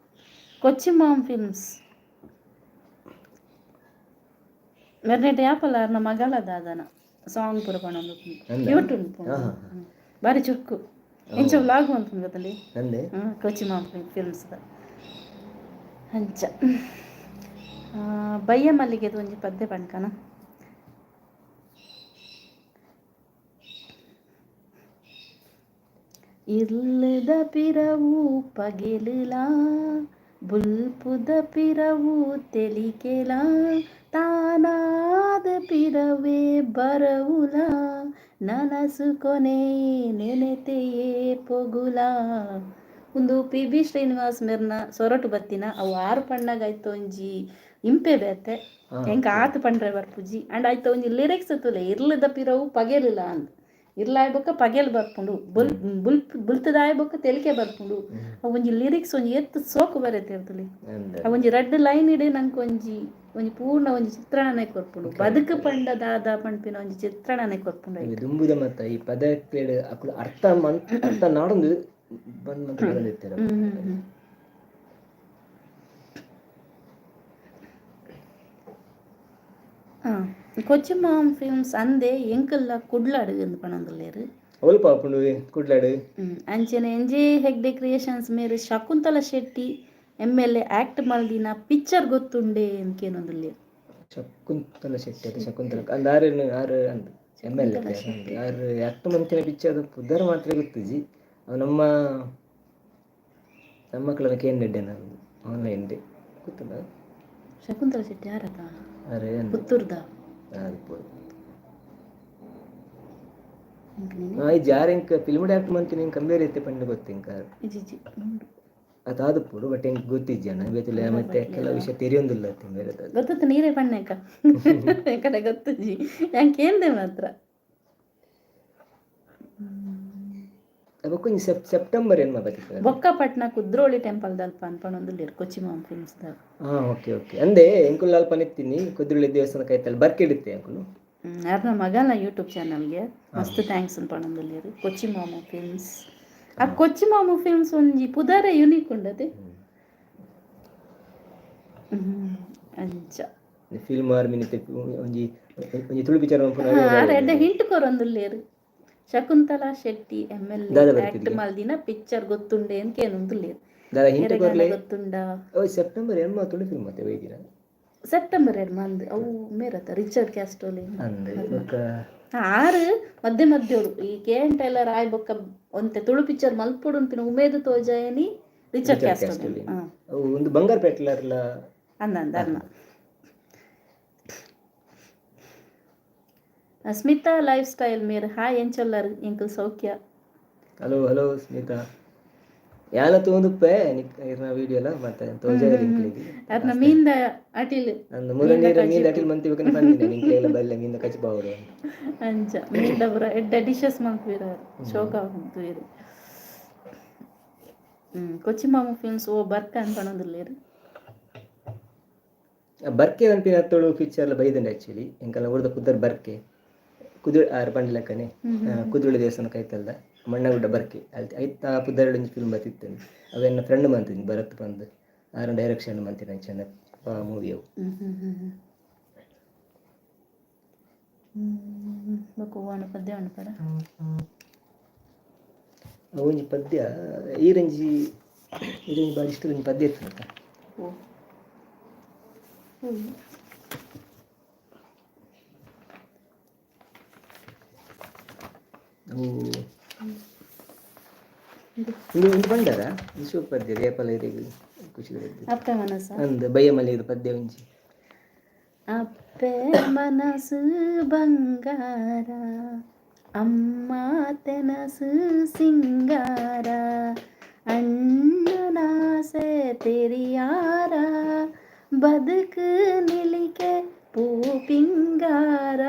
ಕೊಚ್ಚಿ ಮಾಮ್ ಫಿಲ್ಮ್ಸ್ ಮೆರ್ನೆಟ್ ಯಾಪಲ ಅರ್ನ ಮಗಳ ದಾದನ ಸಾಂಗ್ ಪೂರ ಪನೊಂದು ಕ್ಯೂಟ್ ಉಂಡು ಬಾರಿ ಚುರುಕು ಇಂಚ ವ್ಲಾಗ್ ಮಲ್ಪುಂಡು ಗೊತ್ತಲ್ಲಿ ಅಂದೆ ಕೊಚ್ಚಿ ಮಾಮ್ ಫಿಲ್ಮ್ಸ್ ಅಂಚ. ಬಯ್ಯ ಮಲ್ಲಿಗೆದು ಒಂಜಿ ಪದ್ಯ ಪಣ್ಕನ. ಇರ್ಲದ ಪಿರವು ಪಗೆಲುಲಾ ಬುಲ್ಪುದ ಪಿರವು ತೆಲಿಕೆಲಾ ತಾನಾದ ಪಿರವೇ ಬರವುಲಾ ನನಸು ಕೊನೆ ನೆನೆತೆಯೇ ಪೊಗುಲಾ. ಉಂದು ಪಿ ಬಿ ಶ್ರೀನಿವಾಸ್ ಮೆರ್ನ ಸೊರಟು ಬತ್ತಿನ ಅವು ಆರು ಪಣ್ಣಗ ಆಯ್ತು ಒಂಜಿ ಇಂಪೆ ಬೇತೆ ಎಂಕ್ ಆತ್ ಪಂಡ್ರೆ ಬರ್ಪುಜಿ ಅಂಡ್ ಆಯ್ತು ಒಂಜಿ ಲಿರಿಕ್ಸ್ ತುಲೆ ಇರ್ಲದ ಪಿರವು ಪಗೆಲುಲ ಅಂದ್ ಇರ್ಲಾಯ್ ಬೊಕ್ಕ ಪಗೆಲ್ ಬರ್ಪುಂಡು ಬುಲ್ ಬುಲ್ ಬುಲ್ತದಾಯ್ ಬೊಕ್ಕ ತೆಲಿಕೆ ಬರ್ಪುಂಡು ಅವು ಒಂಜಿ ಲಿರಿಕ್ಸ್ ಒಂಜಿ ಎತ್ತು ಸೋಕು ಬರೆತಿರ್ತಲೆ ಅವು ಒಂಜಿ ರಡ್ಡ್ ಲೈನ್ ಇಡೆ ನಂಗೆ ಒಂಜಿ ಒಂಜಿ ಪೂರ್ಣ ಒಂಜಿ ಚಿತ್ರಣನೆ ಕೊರ್ಪುಂಡು ಬದುಕು ಪಂಡ ದಾದ ಪನ್ಪಿನ ಒಂಜಿ ಚಿತ್ರಣನೆ ಕೊರ್ಪುಂಡು. ದುಂಬುದ ಮತ್ತ ಈ ಪದಕ್ಲೆಡ್ ಅಕುಲು ಅರ್ಥ ಅರ್ಥ ನಾಡೊಂದು ಬಂದ್ ಮಂತ್ ಬರೊಂದಿತ್ತೆರ್. ಕೊಚ್ಚಿ ಮಾಮ್ ಫಿಲ್ಮ್ಸ್ ಅಂದೆ ಎಂಕಲ್ಲ ಕುಡ್ಲಾಡು ಅಂದ್ ಪನೊಂದುಲ್ಲೆರ್. ಒಲ್ಪ ಆಪುಂಡು ಕುಡ್ಲಾಡು? ಅಂಚನೆ ಎನ್ ಜೆ ಹೆಗ್ಡೆ ಕ್ರಿಯೇಷನ್ಸ್ ಮೇರ್ Shakuntala Shetty M L A act ಮಲ್ದಿನ ಪಿಕ್ಚರ್ ಗೊತ್ತುಂಡೆ ಅಂದ್ ಕೇನೊಂದುಲ್ಲೆರ್. ಶಕುಂತಲ ಶೆಟ್ಟಿ ಅತ್ತ ಶಕುಂತಲ ಅಂದ್ ಆರ್ ಆರ್ ಅಂದ್ ಎಮ್ ಎಲ್ ಎ ಆರ್ ಆಕ್ಟ್ ಮಂತಿನ ಪಿಕ್ಚರ್ ಪುದರ್ ಮಾತ್ರ ಗೊತ್ತುಜಿ. ಅವು ನಮ್ಮ ನಮ್ಮಕ್ಲೆನ ಕೇಂಡೆಡ್ಡೆ ಆನ್ಲೈನ್ ಗೊತ್ತುಂಡ. ಶಕುಂತಲ ಶೆಟ್ಟಿ ಯಾರತ? ಆರ್ ಪುತ್ತೂರ್ದ? ಆದಿಪ್ಪೊಡು. ಇಜ್ಜಿ ಆರ್ ಎಂಕ್ ಫಿಲ್ಮ್ ಆಕ್ಟ್ ಮಂತಿನ ಎಂಕ್ ಕಂಬೇರ್ ಇತ್ತೆ ಪಂಡ ಗೊತ್ತು ಎಂಕ್ ಆರ್. ಇಜ್ಜಿ ಅದು ಆದಿಪ್ಪೊಡು ಬಟ್ ಎಂಕ್ ಗೊತ್ತಿಜ್ಜಿ ಅಣ್ಣ ಬೇತೆ ಮತ್ತೆ ಕೆಲವು ವಿಷಯ ತೆರಿಯೊಂದಿಲ್ಲ ಬೇರೆ. ಗೊತ್ತಿತ್ತು ನೀರೇ ಪಣ್ಣೆಕ ಕಡೆ ಗೊತ್ತಿಜ್ಜಿ ಯಾನ್ ಕೇಂದೆ ಮಾತ್ರ. ಬೊಕ್ಕ ಒಂಜಿ ಸೆಪ್ಟೆಂಬರ್ ಎನ್ಮ ಬತ್ತಿತ್ತು. ಬೊಕ್ಕಪಟ್ನ ಕುದ್ರೋಳಿ ಟೆಂಪಲ್ ದಲ್ಪ ಅನ್ಪನೊಂದುಲ್ಲೆರ್ ಕೊಚ್ಚಿ ಮಾಮ್ ಫಿಲ್ಮ್ಸ್ ದ. ಹಾ ಓಕೆ ಓಕೆ ಅಂದೆ ಎಂಕುಲು ಅಲ್ಪ ನಿತ್ತಿನಿ ಕುದ್ರೋಳಿ ದೇವಸ್ಥಾನ ಕೈತಲ್ ಬರ್ಕೆಡಿತ್ತೆ ಎಂಕುಲು. ಅರ್ನ ಮಗನ ಯೂಟ್ಯೂಬ್ ಚಾನಲ್ಗೆ ಮಸ್ತ್ thanks ಅನ್ಪನೊಂದುಲ್ಲೆರ್ ಕೊಚ್ಚಿ ಮಾಮು ಫಿಲ್ಮ್ಸ್. ಆ ಕೊಚ್ಚಿ ಮಾಮು ಫಿಲ್ಮ್ಸ್ ಒಂಜಿ ಪುದರೇ ಯುನೀಕ್ ಉಂಡತೆ. ಅಂಚ ಫಿಲ್ಮ್ ಆರ್ಮಿ ಒಂಜಿ ಒಂಜಿ ತುಳು ಪಿಕ್ಚರ್ ಆರ್ ಎಡ್ಡೆ ಹಿಂಟ್ ಕೊರೊಂದುಲ್ಲೆರ್. ಶಕುಂತಲಾ ಶೆಟ್ಟಿ ಎಮ್ ಎಲ್ ದಾದ ಆಕ್ಟ್ ಬರ್ತಿದ್ಗೆ? ಮಲ್ದಿನ ಪಿಕ್ಚರ್ ಗೊತ್ತುಂಡೆ ಅಂತ ಕೇನೊಂದುಲ್ಲೆರ್. ದಾದ ಹಿಂಟ್ ಎರೆಗಾನ ಕೊರ್ಲೆ. ಗೊತ್ತುಂಡ? ಓ, ಸೆಪ್ಟೆಂಬರ್ ಎನ್ಮ ತುಳು ಫಿಲ್ಮ್ ಮತ್ತೆ ಒಯ್ದಿನ. ಸೆಪ್ಟೆಂಬರ್ 2 ಮಂದ್ ಅವು ಮೇರತ್ತ ರಿಚರ್ಡ್ ಕ್ಯಾಸ್ಟೋಲಿ. ಅಂದ್ ಬೊಕ್ಕ. ಆರು ಮಧ್ಯೆ ಮಧ್ಯೋಡು ಈ ಕೆ ಎನ್ ಟೈಲರ್ ಆಯ್ ಬೊಕ್ಕ ಒಂತೆ ತುಳು ಪಿಕ್ಚರ್ ಮಲ್ಪೊಡು ಅನ್ಪಿನ ಉಮೇದು ತೋಜಾಯನಿ ರಿಚರ್ಡ್ ರಿಚರ್ಡ್ ಕ್ಯಾಸ್ಟೋಲಿ. ಕ್ಯಾಸ್ಟೋಲಿ. ಅವು ಒಂದು ಬಂಗಾರ ಪೆಟ್ಲರ್ಲ. ಅಂದ ಅಂದ ಅರ್ನ. ಸ್ಮಿತಾ ಲೈಫ್ ಸ್ಟೈಲ್ ಮೇರ್ ಹಾಯ್, ಎಂಚೊಲ್ಲರ್? ಎಂಕುಲ್ ಸೌಖ್ಯ. ಹಲೋ ಹಲೋ ಸ್ಮಿತಾ, ಯಾನ ತೂಂದುಪ್ಪೆ ನಿಕ್ ಇರ್ನ ವಿಡಿಯೋ ಎಲ್ಲ ಮತ್ತೆ ತೋಜಾಯರ್ ಇಂಕ್ಲೆಗ್. ಅರ್ನ ಮೀನ್ದ ಅಟಿಲ್. ಅಂದ್ ಮುರ ನೀರ ಮೀನ್ದ ಅಟಿಲ್ ಮಂತಿ ಬೇಕನೆ ಪಂದಿನ ನಿಂಕ್ಲೆಲ ಬಲ್ಲೆ ಮೀನ್ದ ಕಚ್ ಬಾವಡು. ಅಂಚ ಮೀನ್ದ ಪೂರ ಎಡ್ಡೆ ಡಿಶಸ್ ಮಲ್ಪುವೆರ್ ಆರ್, ಶೋಕ ಆಪುಂಡು. ಕೊಚ್ಚಿ ಮಾಮು ಫಿಲ್ಮ್ಸ್ ಓ ಬರ್ಕ ಅಂತ ಪನೊಂದುಲ್ಲೆರ್. ಬರ್ಕೆ ಪನ್ಪಿನ ತುಳು ಪಿಕ್ಚರ್ ಬೈದಂಡೆ ಆಕ್ಚುಲಿ. ಎಂಕಲ್ನ ಊರ್ದ ಪುದರ್ ಬರ್ಕೆ, ಕುದುರೆ ಆರ್ ಪಂಡಿಲಕ್ಕನೆ ಕುದುರೆ ದೇವಸ್ಥಾನ ಕೈತಲ್ದ ಮಣ್ಣಗುಡ್ಡ ಬರ್ಕೆ ಅಲ್ತ್ ಐತ ಪುದರ್ಡ್ ಒಂಜಿ ಫಿಲ್ಮ್ ಬತ್ತಿತ್ತು. ಅವೆನ್ನ ಫ್ರೆಂಡ್ ಮಂತಿನಿ ಭರತ್ ಪಂದ್, ಆರ್ ಡೈರೆಕ್ಷನ್ ಮಂತಿನ ಅಂಚನೆ ಮೂವಿ ಅವು. ಬೊಕ್ಕ ಒವ್ವಾಂಡ ಪದ್ಯ ಉಂಡು. ಒಂಜಿ ಪದ್ಯ ಈರಂಜಿ ಈರಂಜಿ ಬಾರಿ ಇಷ್ಟದ ಒಂಜಿ ಪದ್ಯ ಇತ್ತು. ಓ. ಅವು ಇಂದು ಒಂದು ಪಂಡರ ವಿಶ್ವ ಪದ್ಯ ರೇಪಲ ಇರೆಗ್ ಖುಷಿ. ಅಪ್ಪೆ ಮನಸ್ಸ. ಅಂದ್ ಬಯ್ಯಮಲ್ಲಿದ ಪದ್ಯ ಒಂಜಿ. ಅಪ್ಪೆ ಮನಸ್ಸು ಬಂಗಾರ, ಅಮ್ಮ ತೆನಸು ಸಿಂಗಾರ, ಅಣ್ಣನಾಸೆ ತೆರಿಯಾರ, ಬದುಕು ನಿಲಿಕೆ ಪೂ ಪಿಂಗಾರ.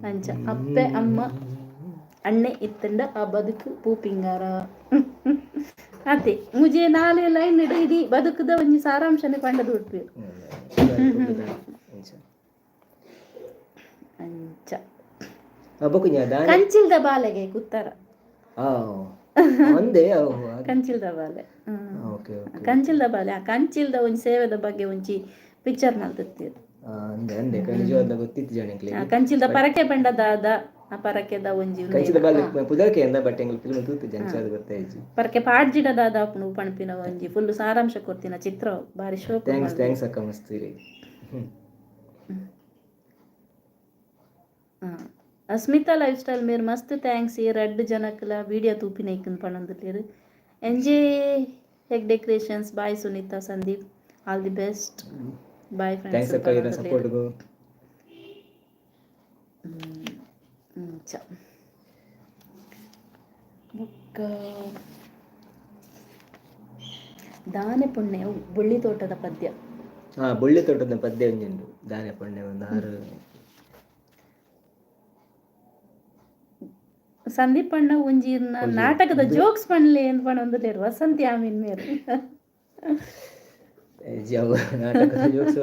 ಅಂಚ ಅಪ್ಪೆ ಅಮ್ಮ ಅಣ್ಣೆ ಇತ್ತಂಡ ಆ ಬದುಕು ಪೂ ಪಿಂಗಾರ. ಅತೆ ಮುಜೆ ನಾಲೆ ಲೈನ್ ಇಡೀ ಬದುಕುದ ಒಂಜಿ ಸಾರಾಂಶನೆ ಪಂಡದು ಉಡ್ಪಿ. ಅಂಚ. ಅಂಚ. ಬೊಕ್ಕ ದಾನೆ? ಕಂಚಿಲ್ದ ಬಾಲೆಗೆ ಕುತ್ತರ. ಆ ಒಂದೇ. ಕಂಚಿಲ್ದ ಬಾಲೆ. Okay okay. ಕಂಚಿಲ್ದ ಬಾಲೆ, ಆ ಕಂಚಿಲ್ದ ಒಂಜಿ ಸೇವೆದ ಬಗ್ಗೆ ಒಂಜಿ ಪಿಕ್ಚರ್ ಮಲ್ತಿತ್ತೀರ್. ಅಂದೆ ಅಂದೆ, ನಿಜವಾದ ಗೊತ್ತಿತ್ತು ಜನಕ್ಲೆಗ್. ಕಂಚಿಲ್ದ ಪರಕೆ ಪಂಡ ದಾದ, ಆ ಪರಕೆದ ಒಂಜಿ ಕಂಚಿದ ಬಾಲೆ ಪುದರ್ಕೆ ಅಂದ, ಬಟ್ ಎಂಗ್ಲ ಫಿಲ್ಮ್ ತೂತು ಜನ ಗೊತ್ತಾಯ್ತು. ಪರಕೆ ಪಾಡ್ಜಿಡ ದಾದ ಆಪುಂಡು ಪನ್ಪಿನ ಒಂಜಿ ಫುಲ್ ಸಾರಾಂಶ ಕೊರ್ತಿನ ಚಿತ್ರ ಬಾರಿ ಶೋಕು. Thanks thanks ಅಕ್ಕ ಮಸ್ತ್ ಇರೆಗ್. ಅಸ್ಮಿತಾ ಲೈಫ್ ಸ್ಟೈಲ್ ಮೇರ್ ಮಸ್ತ್ thanks, ಈ ರಡ್ಡ್ ಜನಕ್ಲ video ತೂಪಿನೈಕನ್ ಪನೊಂದುಲ್ಲೆರ್. N J Hegde creations bye Sunita Sandeep, all the best, bye. Thanks friends. ಅಕ್ಕ ಇರ ಸಪೋರ್ಟ್ಗು. ಅಂಚ ಬೊಕ್ಕ ದಾನೆ ಪುಣ್ಯ ಬೊಳ್ಳಿ ತೋಟದ ಪದ್ಯ. ಹಾ, ಬೊಳ್ಳಿ ತೋಟದ ಪದ್ಯ ಒಂಜಿ ಉಂಡು, ದಾನೆ ಪುಣ್ಯ ಒಂದು ಆರು. ಸಂದೀಪ್ ಅಣ್ಣ ಒಂಜಿ ನಾಟಕದ ಜೋಕ್ಸ್ ಪನ್ಲೆ ಅಂತ ಪನೊಂದುಲ್ಲೆರ್ ವಸಂತಿ ಆಮೀನ್ ಮೇರ್. ಅವು ನಾಟಕದ ಜೋಕ್ಸ್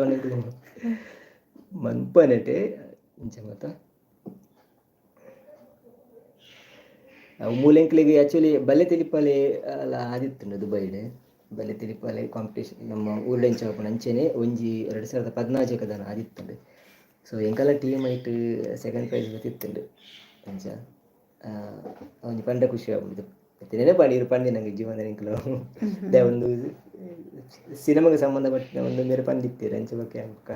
ಮನ್ಪನೆಟೆ ಇಂಚ ಮಾತ. ಅವು ಮೂಲೆಂಕ್ಲೆಗ್ ಆಕ್ಚುಲಿ ಬಲ್ಲೆ ತೆಲಿಪಾಲೆ ಅಲ್ಲ ಆದಿತ್ತುಂಡು ದುಬೈಡ್. ಬಲ್ಲೆ ತೆಲಿಪಾಲೆ ಕಾಂಪಿಟೇಷನ್ ನಮ್ಮ ಊರುಡೆಂಚ ಆಪುಂಡು ಅಂಚೆನೆ ಒಂಜಿ 2014 ದಾನ ಆದಿತ್ತುಂಡು. ಸೊ ಎಂಕಲ ಟೀಮ್ ಐಟ್ ಸೆಕೆಂಡ್ ಪ್ರೈಸ್ ಬತ್ತಿತ್ತುಂಡು. ಅಂಚ ಒಂಜಿ ಪಂಡ ಖುಷಿ ಆಪುಂಡು. ನೆನಪಾಡಿ ಇರು ಪಂಡಿ ನಂಗೆ ಜೀವನ ಎಂಕುಲು ದೆ ಒಂದು ಸಿನಿಮಾಗೆ ಸಂಬಂಧಪಟ್ಟಿನ ಒಂದು ಮೇರೆ ಪಂದಿತ್ತೀರ. ಅಂಚ ಬೊಕ್ಕ ಬೊಕ್ಕ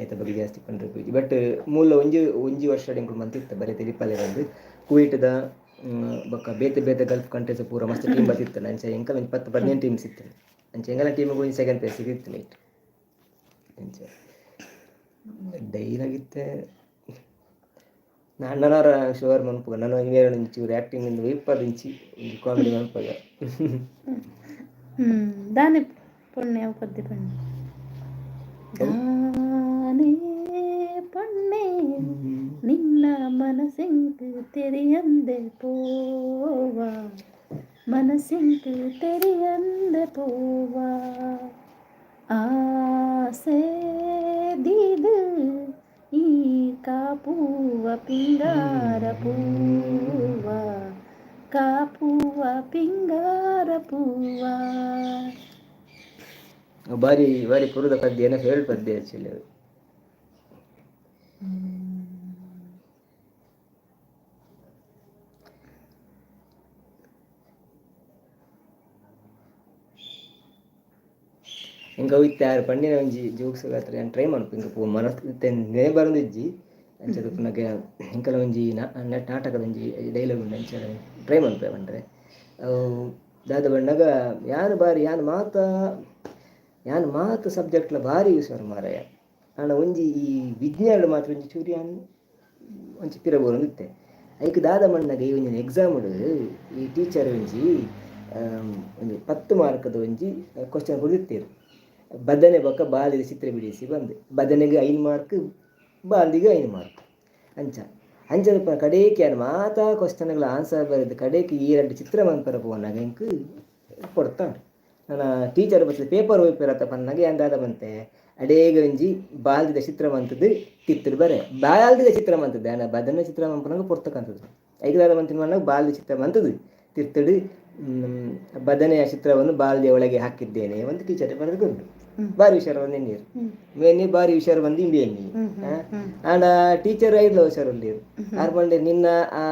ಐತ ಬಗ್ಗೆ ಜಾಸ್ತಿ ಪಂಡ್ರೆ ಪೋಯಿಜಿ. ಬಟ್ ಮೂಲ ಒಂಜಿ ಒಂಜಿ ವರ್ಷ ಎಂಕುಲು ಮಂತಿತ್ತ ಬಲೆ ತೆಲಿಪಾಲೆ ಬಂದು ಕುವೈಟ್ದ ಬೊಕ್ಕ ಬೇತೆ ಬೇತೆ ಗಲ್ಫ್ ಕಂಟ್ರೀಸ್ ಪೂರ ಮಸ್ತ್ ಟೀಮ್ ಬತ್ತಿತ್ತು. ಅಂಚ ಎಂಕಲ್ ಒಂಜಿ 10 15 ಟೀಮ್ಸ್ ಇತ್ತು. ಅಂಚ ಎಂಕಲ ಟೀಮಿಗೆ ಒಂಜಿ ಸೆಕೆಂಡ್ ಪ್ಲೇಸ್ ಇತ್ತು ನೈಟ್. ಅಂಚ ಡೈಲಾಗ್ ಇತ್ತೆ ಅಣ್ಣನವರ ಶೋರ್ ಮನ್ಪುಗ ನಾನು ಬೇರೆ ಒಂಚೂರು ಆ್ಯಕ್ಟಿಂಗ್ ಇಂದ ವೈಪದ್ ಇಂಚಿ ಒಂಜಿ ಕಾಮಿಡಿ ಮನ್ಪುಗ. ದಾನೆ ಪೊಣ್ಣೆ ಪದ್ಯ ಪಣ್ಣೆ. ದಾನೆ ಪೊಣ್ಣೆ ನಿನ್ನ ಮನಸ್ಸೆಂಕ್ ತೆರಿಯಂದೆ ಪೋವಾ, ಮನಸ್ಸೆಂಕ್ ತೆರಿಯಂದೆ ಪೋವಾ, ಆಸೆ ದೀದ್ ಈ ಕಾಪುವ ಪಿಂಗಾರ ಪೂವ, ಕಾಪುವ ಪಿಂಗಾರ ಪೂವ. ಬಾರಿ ಬಾರಿ ಪುರದ ಪದ್ಯ, ಏನ ಫೇವ್ರೆಟ್ ಪದ್ಯ ಆಕ್ಚುಲಿ ಅದು. ಎಂಕ ಅವು ಇತ್ತೆ ಆರು ಪಂಡಿನ ಒಂಜಿ ಜೋಕ್ಸ್ ಗಾತ್ರ ಯಾನ್ ಟ್ರೈ ಮನ್ಪು ಇಂಕ ಪೂ ಮನಸ್ ಇತ್ತೆ ನೆ ಬರೊಂದಿಜ್ಜಿ ಅಂಚ ತುಪ್ಪುನಗ ಎಂಕಲ ಒಂಜಿ ನಾಟಕದ ಒಂಜಿ ಡೈಲಾಗ್ ಉಂಡು ಅಂಚ ಟ್ರೈ ಮನ್ಪೆ ಪಂಡ್ರೆ ಅವು ದಾದ ಬಣ್ಣಗ ಯಾನ್ ಬಾರಿ ಯಾನ್ ಮಾತ ಯಾನ್ ಮಾತ ಸಬ್ಜೆಕ್ಟ್ಲ ಭಾರಿ ಹುಷಾರು ಮಾರಾಯ. ಆಂಡ ಒಂಜಿ ಈ ವಿಜ್ಞಾನ ಮಾತ್ರ ಒಂಜಿ ಚೂರು ಯಾನ್ ಒಂಜಿ ಪಿರ ಬರೊಂದಿತ್ತೆ. ಐಕ್ ದಾದ ಮಣ್ಣಗ ಈ ಒಂಜಿ ಎಕ್ಸಾಮ್ ಈ ಟೀಚರ್ ಒಂಜಿ ಒಂಜಿ 10 ಮಾರ್ಕದ ಒಂಜಿ ಕ್ವಶನ್ ಕೊರ್ದಿತ್ತೆರ್. ಬದನೆ ಬೊಕ್ಕ ಬಾಲ್ಯದ ಚಿತ್ರ ಬಿಡಿಸಿ ಬಂದೆ ಬದನೆಗೆ 5 ಮಾರ್ಕ್ ಬಾಲ್ದಿಗೆ 5 ಮಾರ್ಕ್ ಅಂಚ ಅಂಚ ಕಡೇಕ್ ಯಾನ್ ಮಾತಾ ಕ್ವಶನ್ಗಳ ಆನ್ಸರ್ ಬರೆದು ಕಡೇಕ್ ಈ ರಡ್ಡ್ ಚಿತ್ರ ಮನ್ಪರ ಪೋನಗ ಎಂಕ್ ಕೊಡ್ತಾಂಡ್. ನನ ಟೀಚರ್ ಬತ್ತುದು ಪೇಪರ್ ಒಯ್ಪೆರತ್ತ ಪನ್ನಗ ಯಾನ್ ದಾದ ಮಂತೆ ಅಡೇಗ ಒಂಜಿ ಬಾಲ್ದಿದ ಚಿತ್ರ ಮಂತುದು ತಿತ್ತುಡು ಬರೆ ಬಾಲ್ದಿದ ಚಿತ್ರ ಮಂತುದು ಆಂಡ ಬದನೆ ಚಿತ್ರ ಮನ್ಪುನಗ ಪೊರ್ತಕಂತದು ಐಕ್ ದಾದ ಮಂತಿನ ಪನ್ನಗ ಬಾಲ್ದಿ ಚಿತ್ರ ಮಂತುದು ತಿತ್ತುಡು ಬದನೆಯ ಚಿತ್ರವನ್ನು ಬಾಲ್ದಿಯ ಒಳಗೆ ಹಾಕಿದ್ದೇನೆ ಒಂದು ಟೀಚರ್ ಬರೆದು ಕೊರ್ಡು. ಬಾರಿ ಹುಷಾರು ಬಂದು ಎಣ್ಣೀರು ಮೇನಿ ಬಾರಿ ಹುಷಾರು ಬಂದು ಇಂಬಿ ಎಣ್ಣಿ ಆಂಡ ಟೀಚರ್ ಐದ್ಲ ಹುಷಾರುಳ್ಳೀರು ಆರ್ ಪಂಡೆ ನಿನ್ನ ಆ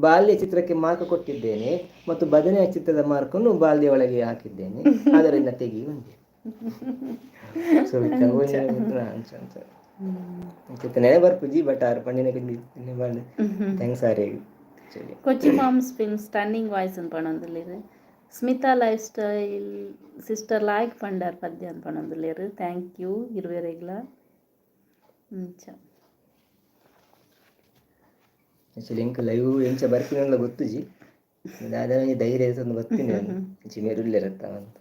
ಬಾಲ್ಯ ಚಿತ್ರಕ್ಕೆ ಮಾರ್ಕ್ ಕೊಟ್ಟಿದ್ದೇನೆ ಮತ್ತು ಬದನೆಯ ಚಿತ್ರದ ಮಾರ್ಕನ್ನು ಬಾಲ್ಯ ಒಳಗೆ ಹಾಕಿದ್ದೇನೆ ಆದ್ದರಿಂದ ತೆಗಿ ಬಂದೆ. ಸೊ ಅಂಚ ಅಂಚ ನೆನೆ ಬರ್ಪುಜಿ ಬಟ್ ಆರ್ ಪಂಡಿನ thanks ಆರೇಗ್. Kochi moms film stunning voice ಅಂತ ಪಣೊಂದುಲ್ಲೆರ್. ಸ್ಮಿತಾ ಲೈಫ್ ಸ್ಟೈಲ್ ಸಿಸ್ಟರ್ ಲಾಯ್ಕ್ ಪಂಡಾರ್ ಪದ್ಯ ಅಂತ ಪಣೊಂದುಲ್ಲೆರ್. Thank you ಇರುವೆರೆಗ್ಲ. ಅಂಚ ಆಕ್ಚುಲಿ ಎಂಕ್ ಲೈವ್ ಎಂಚ ಬರ್ಪಿನಲ್ಲ ಗೊತ್ತುಜಿ ದಾದ ಒಂಜಿ ಧೈರ್ಯ ಇತ್ತೊಂದು ಬರ್ತೀನಿ ಅಂಚಿ ಮೇರುಲ್ಲೆರತ್ತ ಅಂತ.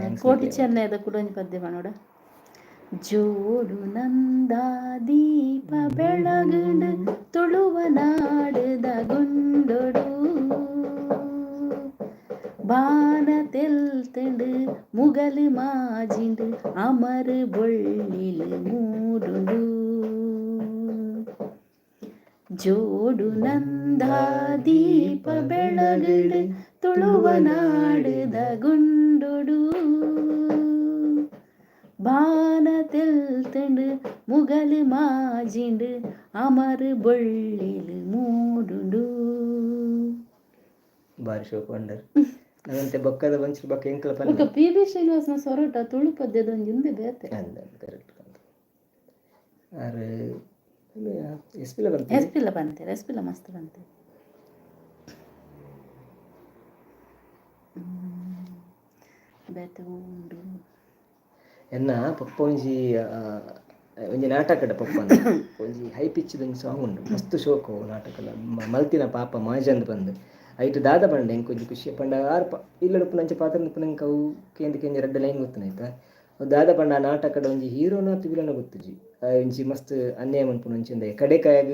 ಅಂಚ ಕೋಟಿ ಚೆನ್ನೈದ ಕೂಡ ಒಂಜಿ ಪದ್ಯ ಪನೋಡ. ಜೋಡು ನಂದ ದೀಪ ಬೆಳಗಂಡು ತುಳುವ ನಾಡುದ ಗುಂಡೊಡು ಬಾನ ತೆಲ್ತಂಡು ಮುಗಲು ಮಾಜಿಂಡು ಅಮರು ಬೊಳ್ಳಿಲು ಮೂಡುಂಡು. ಜೋಡು ನಂದ ದೀಪ ಬೆಳಗಂಡು ತುಳುವ ನಾಡುದ ಗುಂಡೊಡು ಬಾನ ತೆಲ್ತಂಡು ಮುಗಲು ಮಾಜಿಂಡು ಅಮರು ಬೊಳ್ಳಿಲು ಮೂಡುಂಡು. ಬಾರಿ ಶೋಕು ಪಂಡರ್ ನನ್ನಂತೆ ಬೊಕ್ಕದ ಬಂಚಿನ ಬೊಕ್ಕ ಎಂಕಲ ಬೊಕ್ಕ ಪಿ ಬಿ ಶ್ರೀನಿವಾಸನ ಸೊರಟ ತುಳು ಪದ್ಯದ ಒಂಜಿ ಉಂದೆ ಬೇತೆ. ಅಂದ ಕರೆಕ್ಟ್ ಆರ್ ಎಸ್ ಪಿಲ ಬಂತು ಎಸ್ ಪಿಲ ಬಂತೇರು ಎಸ್ ಪಿಲ ಮಸ್ತ್ ಬಂತೇರು. ಬೇತೆ ಉಂಡು. ಎನ್ನ ಪಪ್ಪ ಒಂಜಿ ಒಂಜಿ ನಾಟಕದ ಪಪ್ಪ ಒಂಜಿ ಹೈ ಪಿಚ್ ಒಂಜಿ ಸಾಂಗ್ ಉಂಡು ಮಸ್ತ್ ಶೋಕು ನಾಟಕಲ ಮಲ್ತಿನ ಪಾಪ ಮಾಜಂದ್ ಬಂದು ಐಟ್ ದಾದ ಪಂಡ ಎಂಕ್ ಒಂಜಿ ಖುಷಿ ಪಂಡ ಆರ್ ಇಲ್ಲಡುಪ್ಪುನ ಅಂಚ ಪಾತ್ರ ಎಂಕ್ ಅವು ಕೇಂದ್ರ ಕೇಂದ್ರ ರಡ್ಡ್ ಲೈನ್ ಗೊತ್ತುನಾಯ್ತ ದಾದ ಪಂಡ ಆ ನಾಟಕದ ಒಂಜಿ ಹೀರೋನ ಅತ್ತು ವಿಲನ ಗೊತ್ತುಜಿ ಒಂಜಿ ಮಸ್ತ್ ಅನ್ಯಾಯ ಮನ್ಪುನ ಒಂಜಿ ಉಂದೆ ಕಡೆಕಾಯಾಗ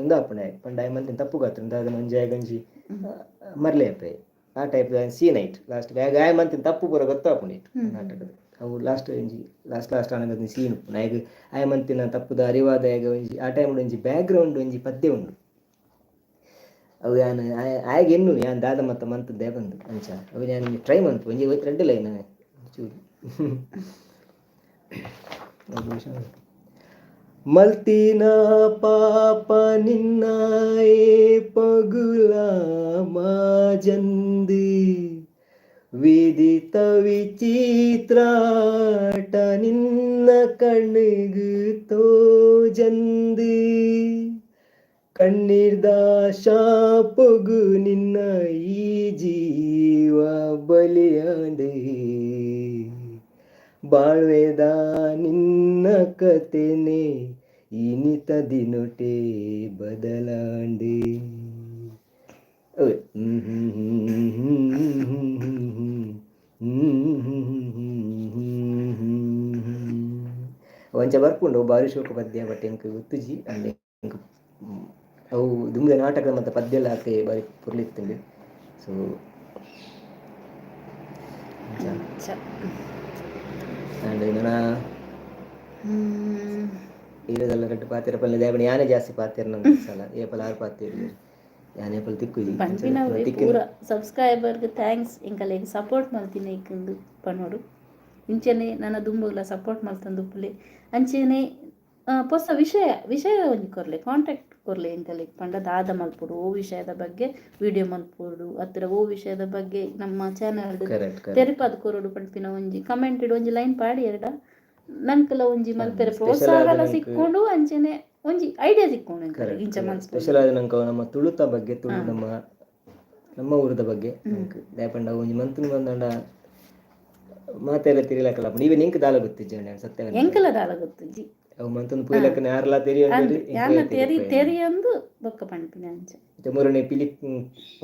ಉಂದು ಆಪುಂಡು ಪಂಡ ಆಯೆ ಮಂತಿನ ತಪ್ಪು ಗಾತ್ರ ದಾದನ ಒಂಜಿ ಆಯಗ್ ಒಂಜಿ ಮರ್ಲೆ ಅಪ್ಪೆ ಆ ಟೈಪ್ ಸೀನ್ ಐಟ್ ಲಾಸ್ಟ್ ಆಯ್ ಮಂತಿನ ತಪ್ಪು ಪೂರ ಗೊತ್ತಾಪುಂಡು ಐಟ್ ನಾಟಕದ ಅವು ಲಾಸ್ಟ್ ಒಂಜಿ ಲಾಸ್ಟ್ ಲಾಸ್ಟ್ ಆನಗ ಒಂಜಿ ಸೀನ್ ಉಪ್ಪುಂಡು ಆಯಗ್ ಆಯೆ ಮಂತಿನ ತಪ್ಪುದ ಅರಿವಾದ ಆಯಗ್ ಒಂಜಿ ಆ ಟೈಮ್ ಒಂಜಿ ಬ್ಯಾಕ್ ಗ್ರೌಂಡ್ ಒಂಜಿ ಪದ್ಯ ಉಂಡು ಅವು ಯಾನ್ ಆಯಗ್ ಎನ್ನು ಯಾನ್ ದಾದ ಮತ್ತ ಮಂತದ್ದೇ ಬಂದು ಅಂಚ ಅವು ಯಾನ್ ಟ್ರೈ ಮಂತು ಒಂಜಿ ರಡ್ಡ್ ಲೈನ್ ಚೂರು ಮಲ್ತಿನ ಪಾಪ ನಿನ್ನಾಯೇ ಪಗುಲ ಮಾಜಂದಿ ವಿದಿತ ವಿಚಿತ್ರಾಟ ನಿನ್ನ ಕಣ್ಣಿಗು ತೋಜಂದಿ ಕಣ್ಣೀರ್ದ ಶಾಪಗು ನಿನ್ನ ಈ ಜೀವ ಬಲಿಯಾಂಡೆ ಬಾಳ್ವೆದ ನಿನ್ನ ಕತೆನೆ ಇನಿತ ದಿನೊಟೆ ಬದಲಾಂಡೆ. ಒಂಚ ಬರ್ಪುಂಡು ಬಾರಿ ಶೋಕು ಪದ್ಯ ಬಟ್ ಎಂಕ್ ಗೊತ್ತುಜಿ ಅಂಡ್ ಎಂಕ್ ಅವು ದುಂಬುದ ನಾಟಕದ ಮತ್ತೆ ಪದ್ಯ ಎಲ್ಲ ಆತೆ ಬಾರಿ ಪೊರ್ಲಿತ್ತುಂಡು. ಸೊ ಅಂಡ್ ನನ ಈರದಲ್ಲ ರಡ್ಡ್ ಪಾತೆರ ಪಲ್ಲೆ ದಾಯೆ ಯಾನೆ ಜಾಸ್ತಿ ಪಾತೆರ ನಂಗೆ ಸಲ ಏಪಲ ಆರು ಪಾತೆರ ಯಾನೆ ಏಪಲ ತಿಕ್ಕುಜಿ ಪನ್ಪಿನವೇ ಪೂರ ಸಬ್ಸ್ಕ್ರೈಬರ್ಗ್ thanks ಎಂಕಲೆಗ್ ಸಪೋರ್ಟ್ ಮಲ್ತಿನ ಇಕ್ಕಂದು ಪನೋಡು. ಇಂಚೆನೆ ನನ ದುಂಬುಗ್ಲ ಸಪೋರ್ಟ್ ಮಲ್ತೊಂದು ಉಪ್ಪುಲೆ. ಅಂಚೆನೆ ಪೊಸ ವಿಷಯ ವಿಷಯ ಒಂಜಿ ಕೊರ್ಲೆ ಕಾಂಟ್ಯಾಕ್ಟ್ ಕೊರ್ಲೆ ಎಂಕಲೆಗ್ ಪಂಡ ದಾದ ಮಲ್ಪೊಡು ಓ ವಿಷಯದ ಬಗ್ಗೆ ವಿಡಿಯೋ ಮಲ್ಪೊಡು ಅತ್ತರ ಓ ವಿಷಯದ ಬಗ್ಗೆ ನಮ್ಮ ಚಾನಲ್ ಕರೆಕ್ಟ್ ಕರೆಕ್ಟ್. ತೆರಿಪಾದ್ ಕೊರೊಡು ಪನ್ಪಿನ ಒಂಜಿ ಕಮೆಂಟ್ ಒಂಜಿ ಲೈನ್ ಪಾಡಿಯೆರ್ಡ ನಂಕಲ ಒಂಜಿ ಮಲ್ಪೆರೆ ಸ್ಪೆಷಲ್ ಆದ್ ಪ್ರೋತ್ಸಾಹಲ ನಂಕ್ ಸಿಕ್ಕೊಂಡು ಅಂಚೆನೆ ಒಂಜಿ ಐಡಿಯಾ ಸಿಕ್ಕೊಂಡು ಎಂಕಲೆಗ್ ಕರೆಕ್ಟ್ ಇಂಚ ಮಲ್ಪೊಲಿ. ಸ್ಪೆಷಲ್ ಆದ್ ನಂಕ್ ನಮ್ಮ ತುಳುತ ಬಗ್ಗೆ, ತುಳು ನಮ್ಮ ನಮ್ಮ ಊರದ ಬಗ್ಗೆ ನಂಕ್. ದಾಯೆ ಪಂಡ ಒಂಜಿ ಮಂತ್ನ್ ಬಂದಾಂಡ ಮಾತೆಲ್ಲ ತಿರಿಲಕಲ ಈವನ್ ಎಂಕ್ ದಾಲ ಗೊತ್ತಿಜ್ಜಂಡ ಸತ್ಯ. ಎಂಕಲ ದಾಲ ಗೊತ್ತುಜ್ಜಿ. ಅವು ಮಂತೊಂದು ಪೂಯಲಕ್ಕನೆ ಯಾರ್ಲಾ ತೆರಿಯೊಂದು. ಯಾನ ತೆರಿ ತೆರಿಯೊಂದು ಬೊಕ್ಕ ಪನ್ಪಿನ ಅಂಚ. ಮುರಣಿ ಪಿಲಿ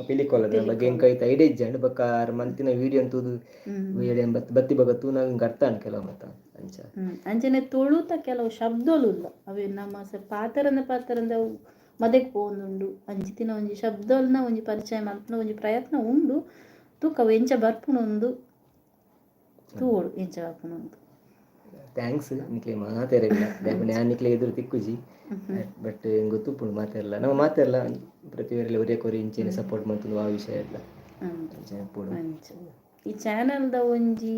ಪಿಲಿಕೊಲದ ಬಗ್ಗೆ ಎಂಕ್ ಐತ ಐಡಿಯಾ ಇಜ್ಜಂಡ್. ಬೊಕ್ಕ ಆರ್ ಮಂತಿನ ವಿಡಿಯೋ ತೂದು ವಿಡಿಯೋ ಬತ್ತಿ ಬತ್ತಿ ಬೊಕ್ಕ ತೂನಾಗ ಎಂಕ್ ಅರ್ಥ ಆಂಡ್ ಕೆಲವು ಮತ ಅಂಚ. ಅಂಚನೆ ತುಳುತ ಕೆಲವು ಶಬ್ದಲು ಉಲ್ಲ, ಅವೆ ನಮ್ಮ ಪಾತೆರಂದ ಪಾತೆರಂದ ಅವು ಮದೆಕ್ ಪೋವೊಂದುಂಡು. ಅಂಚಿತಿನ ಒಂಜಿ ಶಬ್ದಲ್ನ ಒಂಜಿ ಪರಿಚಯ ಮಲ್ಪುನ ಒಂಜಿ ಪ್ರಯತ್ನ ಉಂಡು. ತೂಕ ಅವು ಎಂಚ ಬರ್ಪುನೊಂದು ತೂವೊಡು, ಎಂಚ ಬರ್ಪುನೊಂದು. Thanks ನಿಕ್ಲೆ ಮಾತೆರೆಗ್ಲ. ದಾಯೆ ಯಾನ್ ನಿಕ್ಲೆ ಎದುರು ತಿಕ್ಕುಜಿ, ಬಟ್ ಗೊತ್ತುಪ್ಪುಂಡು ಮಾತೆರ್ಲ ನಮ್ಮ ಮಾತೆರ್ಲ ಪ್ರತಿಯೊರಿಲ ಒರೇ ಕೊರಿ ಇಂಚೆನೆ ಸಪೋರ್ಟ್ ಮಂತೊಂದು ಆ ವಿಷಯ ಎಲ್ಲ ಅಂಚ ಇಪ್ಪೊಡು. ಅಂಚ ಈ ಚಾನೆಲ್ದ ಒಂಜಿ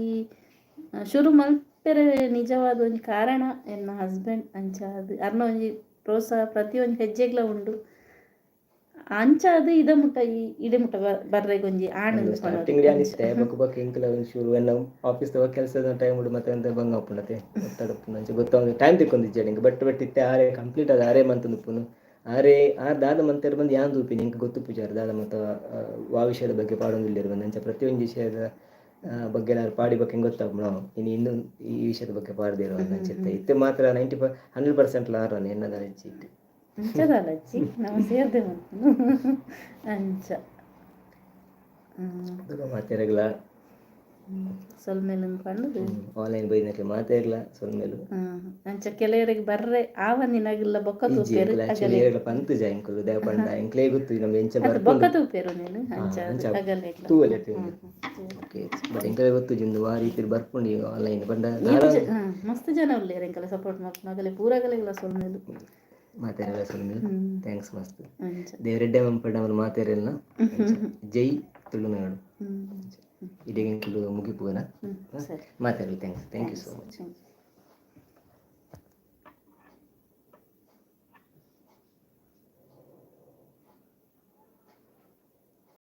ಶುರು ಮಲ್ಪೆರೆ ನಿಜವಾದ ಒಂಜಿ ಕಾರಣ ಎನ್ನ ಹಸ್ಬೆಂಡ್. ಅಂಚ ಅದು ಅರ್ನ ಒಂಜಿ ಪ್ರೋತ್ಸಾಹ ಪ್ರತಿಯೊಂಜಿ ಹೆಜ್ಜೆಗ್ಲ ಉಂಡು. ಅಂಚಾದ್ ಇದ ಮುಟ್ಟ ಈ ಇಡೆ ಮುಟ್ಟ ಬರ್ರೆಗ್ ಒಂಜಿ ಆಣ್. ಸ್ಟಾರ್ಟಿಂಗ್ ಯಾನ್ ಇತ್ತೆ ಬೊಕ್ಕ ಬೊಕ್ಕ ಎಂಕಲ ಒಂಚೂರು ಎನ್ನ ಆಫೀಸ್ ದ ಕೆಲಸದ ಟೈಮ್ ಮತ್ತೆ ಎಂತ ಬಂಗ ಆಪುಂಡತೆ, ಒತ್ತಡ ಉಪ್ಪುಂಡು. ಅಂಚ ಗೊತ್ತಾಗ ಟೈಮ್ ತಿಕ್ಕೊಂದಿಜ್ಜಿ ಎಂಕ್. ಬಟ್ ಬಟ್ ಇತ್ತೆ ಆರೇ ಕಂಪ್ಲೀಟ್ ಆದ್ ಆರೇ ಮಂತೊಂದು ಉಪ್ಪುನು. ಆರೇ ಆರ್ ದಾದ ಮಂತೆರ್ ಬಂದು ಯಾನ್ ತೂಪಿನಿ. ಎಂಕ್ ಗೊತ್ತುಪ್ಪುಜಿ ಆರ್ ದಾದ ಮತ ವಾ ವಿಷಯದ ಬಗ್ಗೆ ಪಾಡೊಂದುಲ್ಲೆರ್ ಬಂದು. ಅಂಚ ಪ್ರತಿಯೊಂಜಿ ವಿಷಯದ ಬಗ್ಗೆ ಆರ್ ಪಾಡಿ ಬೊಕ್ಕ ಎಂಕ್ ಗೊತ್ತಾಪುಂಡು, ಇನಿ ಇನ್ನು ಈ ವಿಷಯದ ಬಗ್ಗೆ ಪಾಡ್ದೆರ್ ಅಂಚ. ಇತ್ತೆ ಮಾತ್ರ 95 100% ಆರ್ ಎನ್ನದ ಇಜ್ಜಿ ಇತ್ತೆ. ಅಂಚದಾಲಜ್ಜಿ ನಮ್ಮ ಸೇರ್ದೆ ಮಲ್ಪುನು ಅಂಚ. ಮಾತೆರೆಗ್ಲ ಸೊಲ್ಮೆಲು ಪಂಡುದು. ಆನ್ಲೈನ್ ಬೈದಿನಕ್ಲೆ ಮಾತೆರ್ಲ ಸೊಲ್ಮೆಲು. ಅಂಚ ಕೆಲವರಿಗೆ ಬರ್ರೆ ಆವಂದಿನಾಗಿಲ್ಲ ಬೊಕ್ಕ ತೂಪೆರು. ಆಕ್ಚುಲಿ ಏರೆಗ್ಲ ಪಂತುಜ ಎಂಕುಲು. ದಾಯೆ ಪಂಡ ಎಂಕ್ಲೇ ಗೊತ್ತು ನಮ್ಮ ಎಂಚ ಬೊಕ್ಕ ಬರ್ಪುಂಡು. ತೂಪೆರು ನೀನು ಅಂಚ. ಅಂಚ ಅಗಲೆಗ್ಲ ತೂವಲೆ ಓಕೆ. ಬಟ್ ಎಂಕ್ಲೇ ಗೊತ್ತುಜಿ ಉಂದು ವಾ ರೀತಿಡ್ ಬರ್ಪುಂಡು ಈ ಆನ್ಲೈನ್ ಪಂಡ. ಮಸ್ತ್ ಜನ ಉಲ್ಲೆರ್ ಎಂಕಲೆ ಸಪೋರ್ಟ್ ಮಲ್ಪುನ ಅಗಲೆ ಪೂರಗಲೆಗ್ಲ ಸೊಲ್ಮೆಲು. ಮಾತೆರೆಗ್ಲ ಸೊಲ್ಮೆಲು, thanks ಮಸ್ತ್. ಅಂಚ. ದೇವರೆಡ್ಡೆ ಮನ್ಪಡ್ ನಮನ ಮಾತೆರೆಲ್ನ. ಜೈ ತುಳುನಾಡು. ಇಡೆಗ್ ಎಂಕುಲು ಮುಗಿಪುವನ. ಸರಿ. ಮಾತೆರೆಗ್ಲ thanks, thank you so much. Thank you.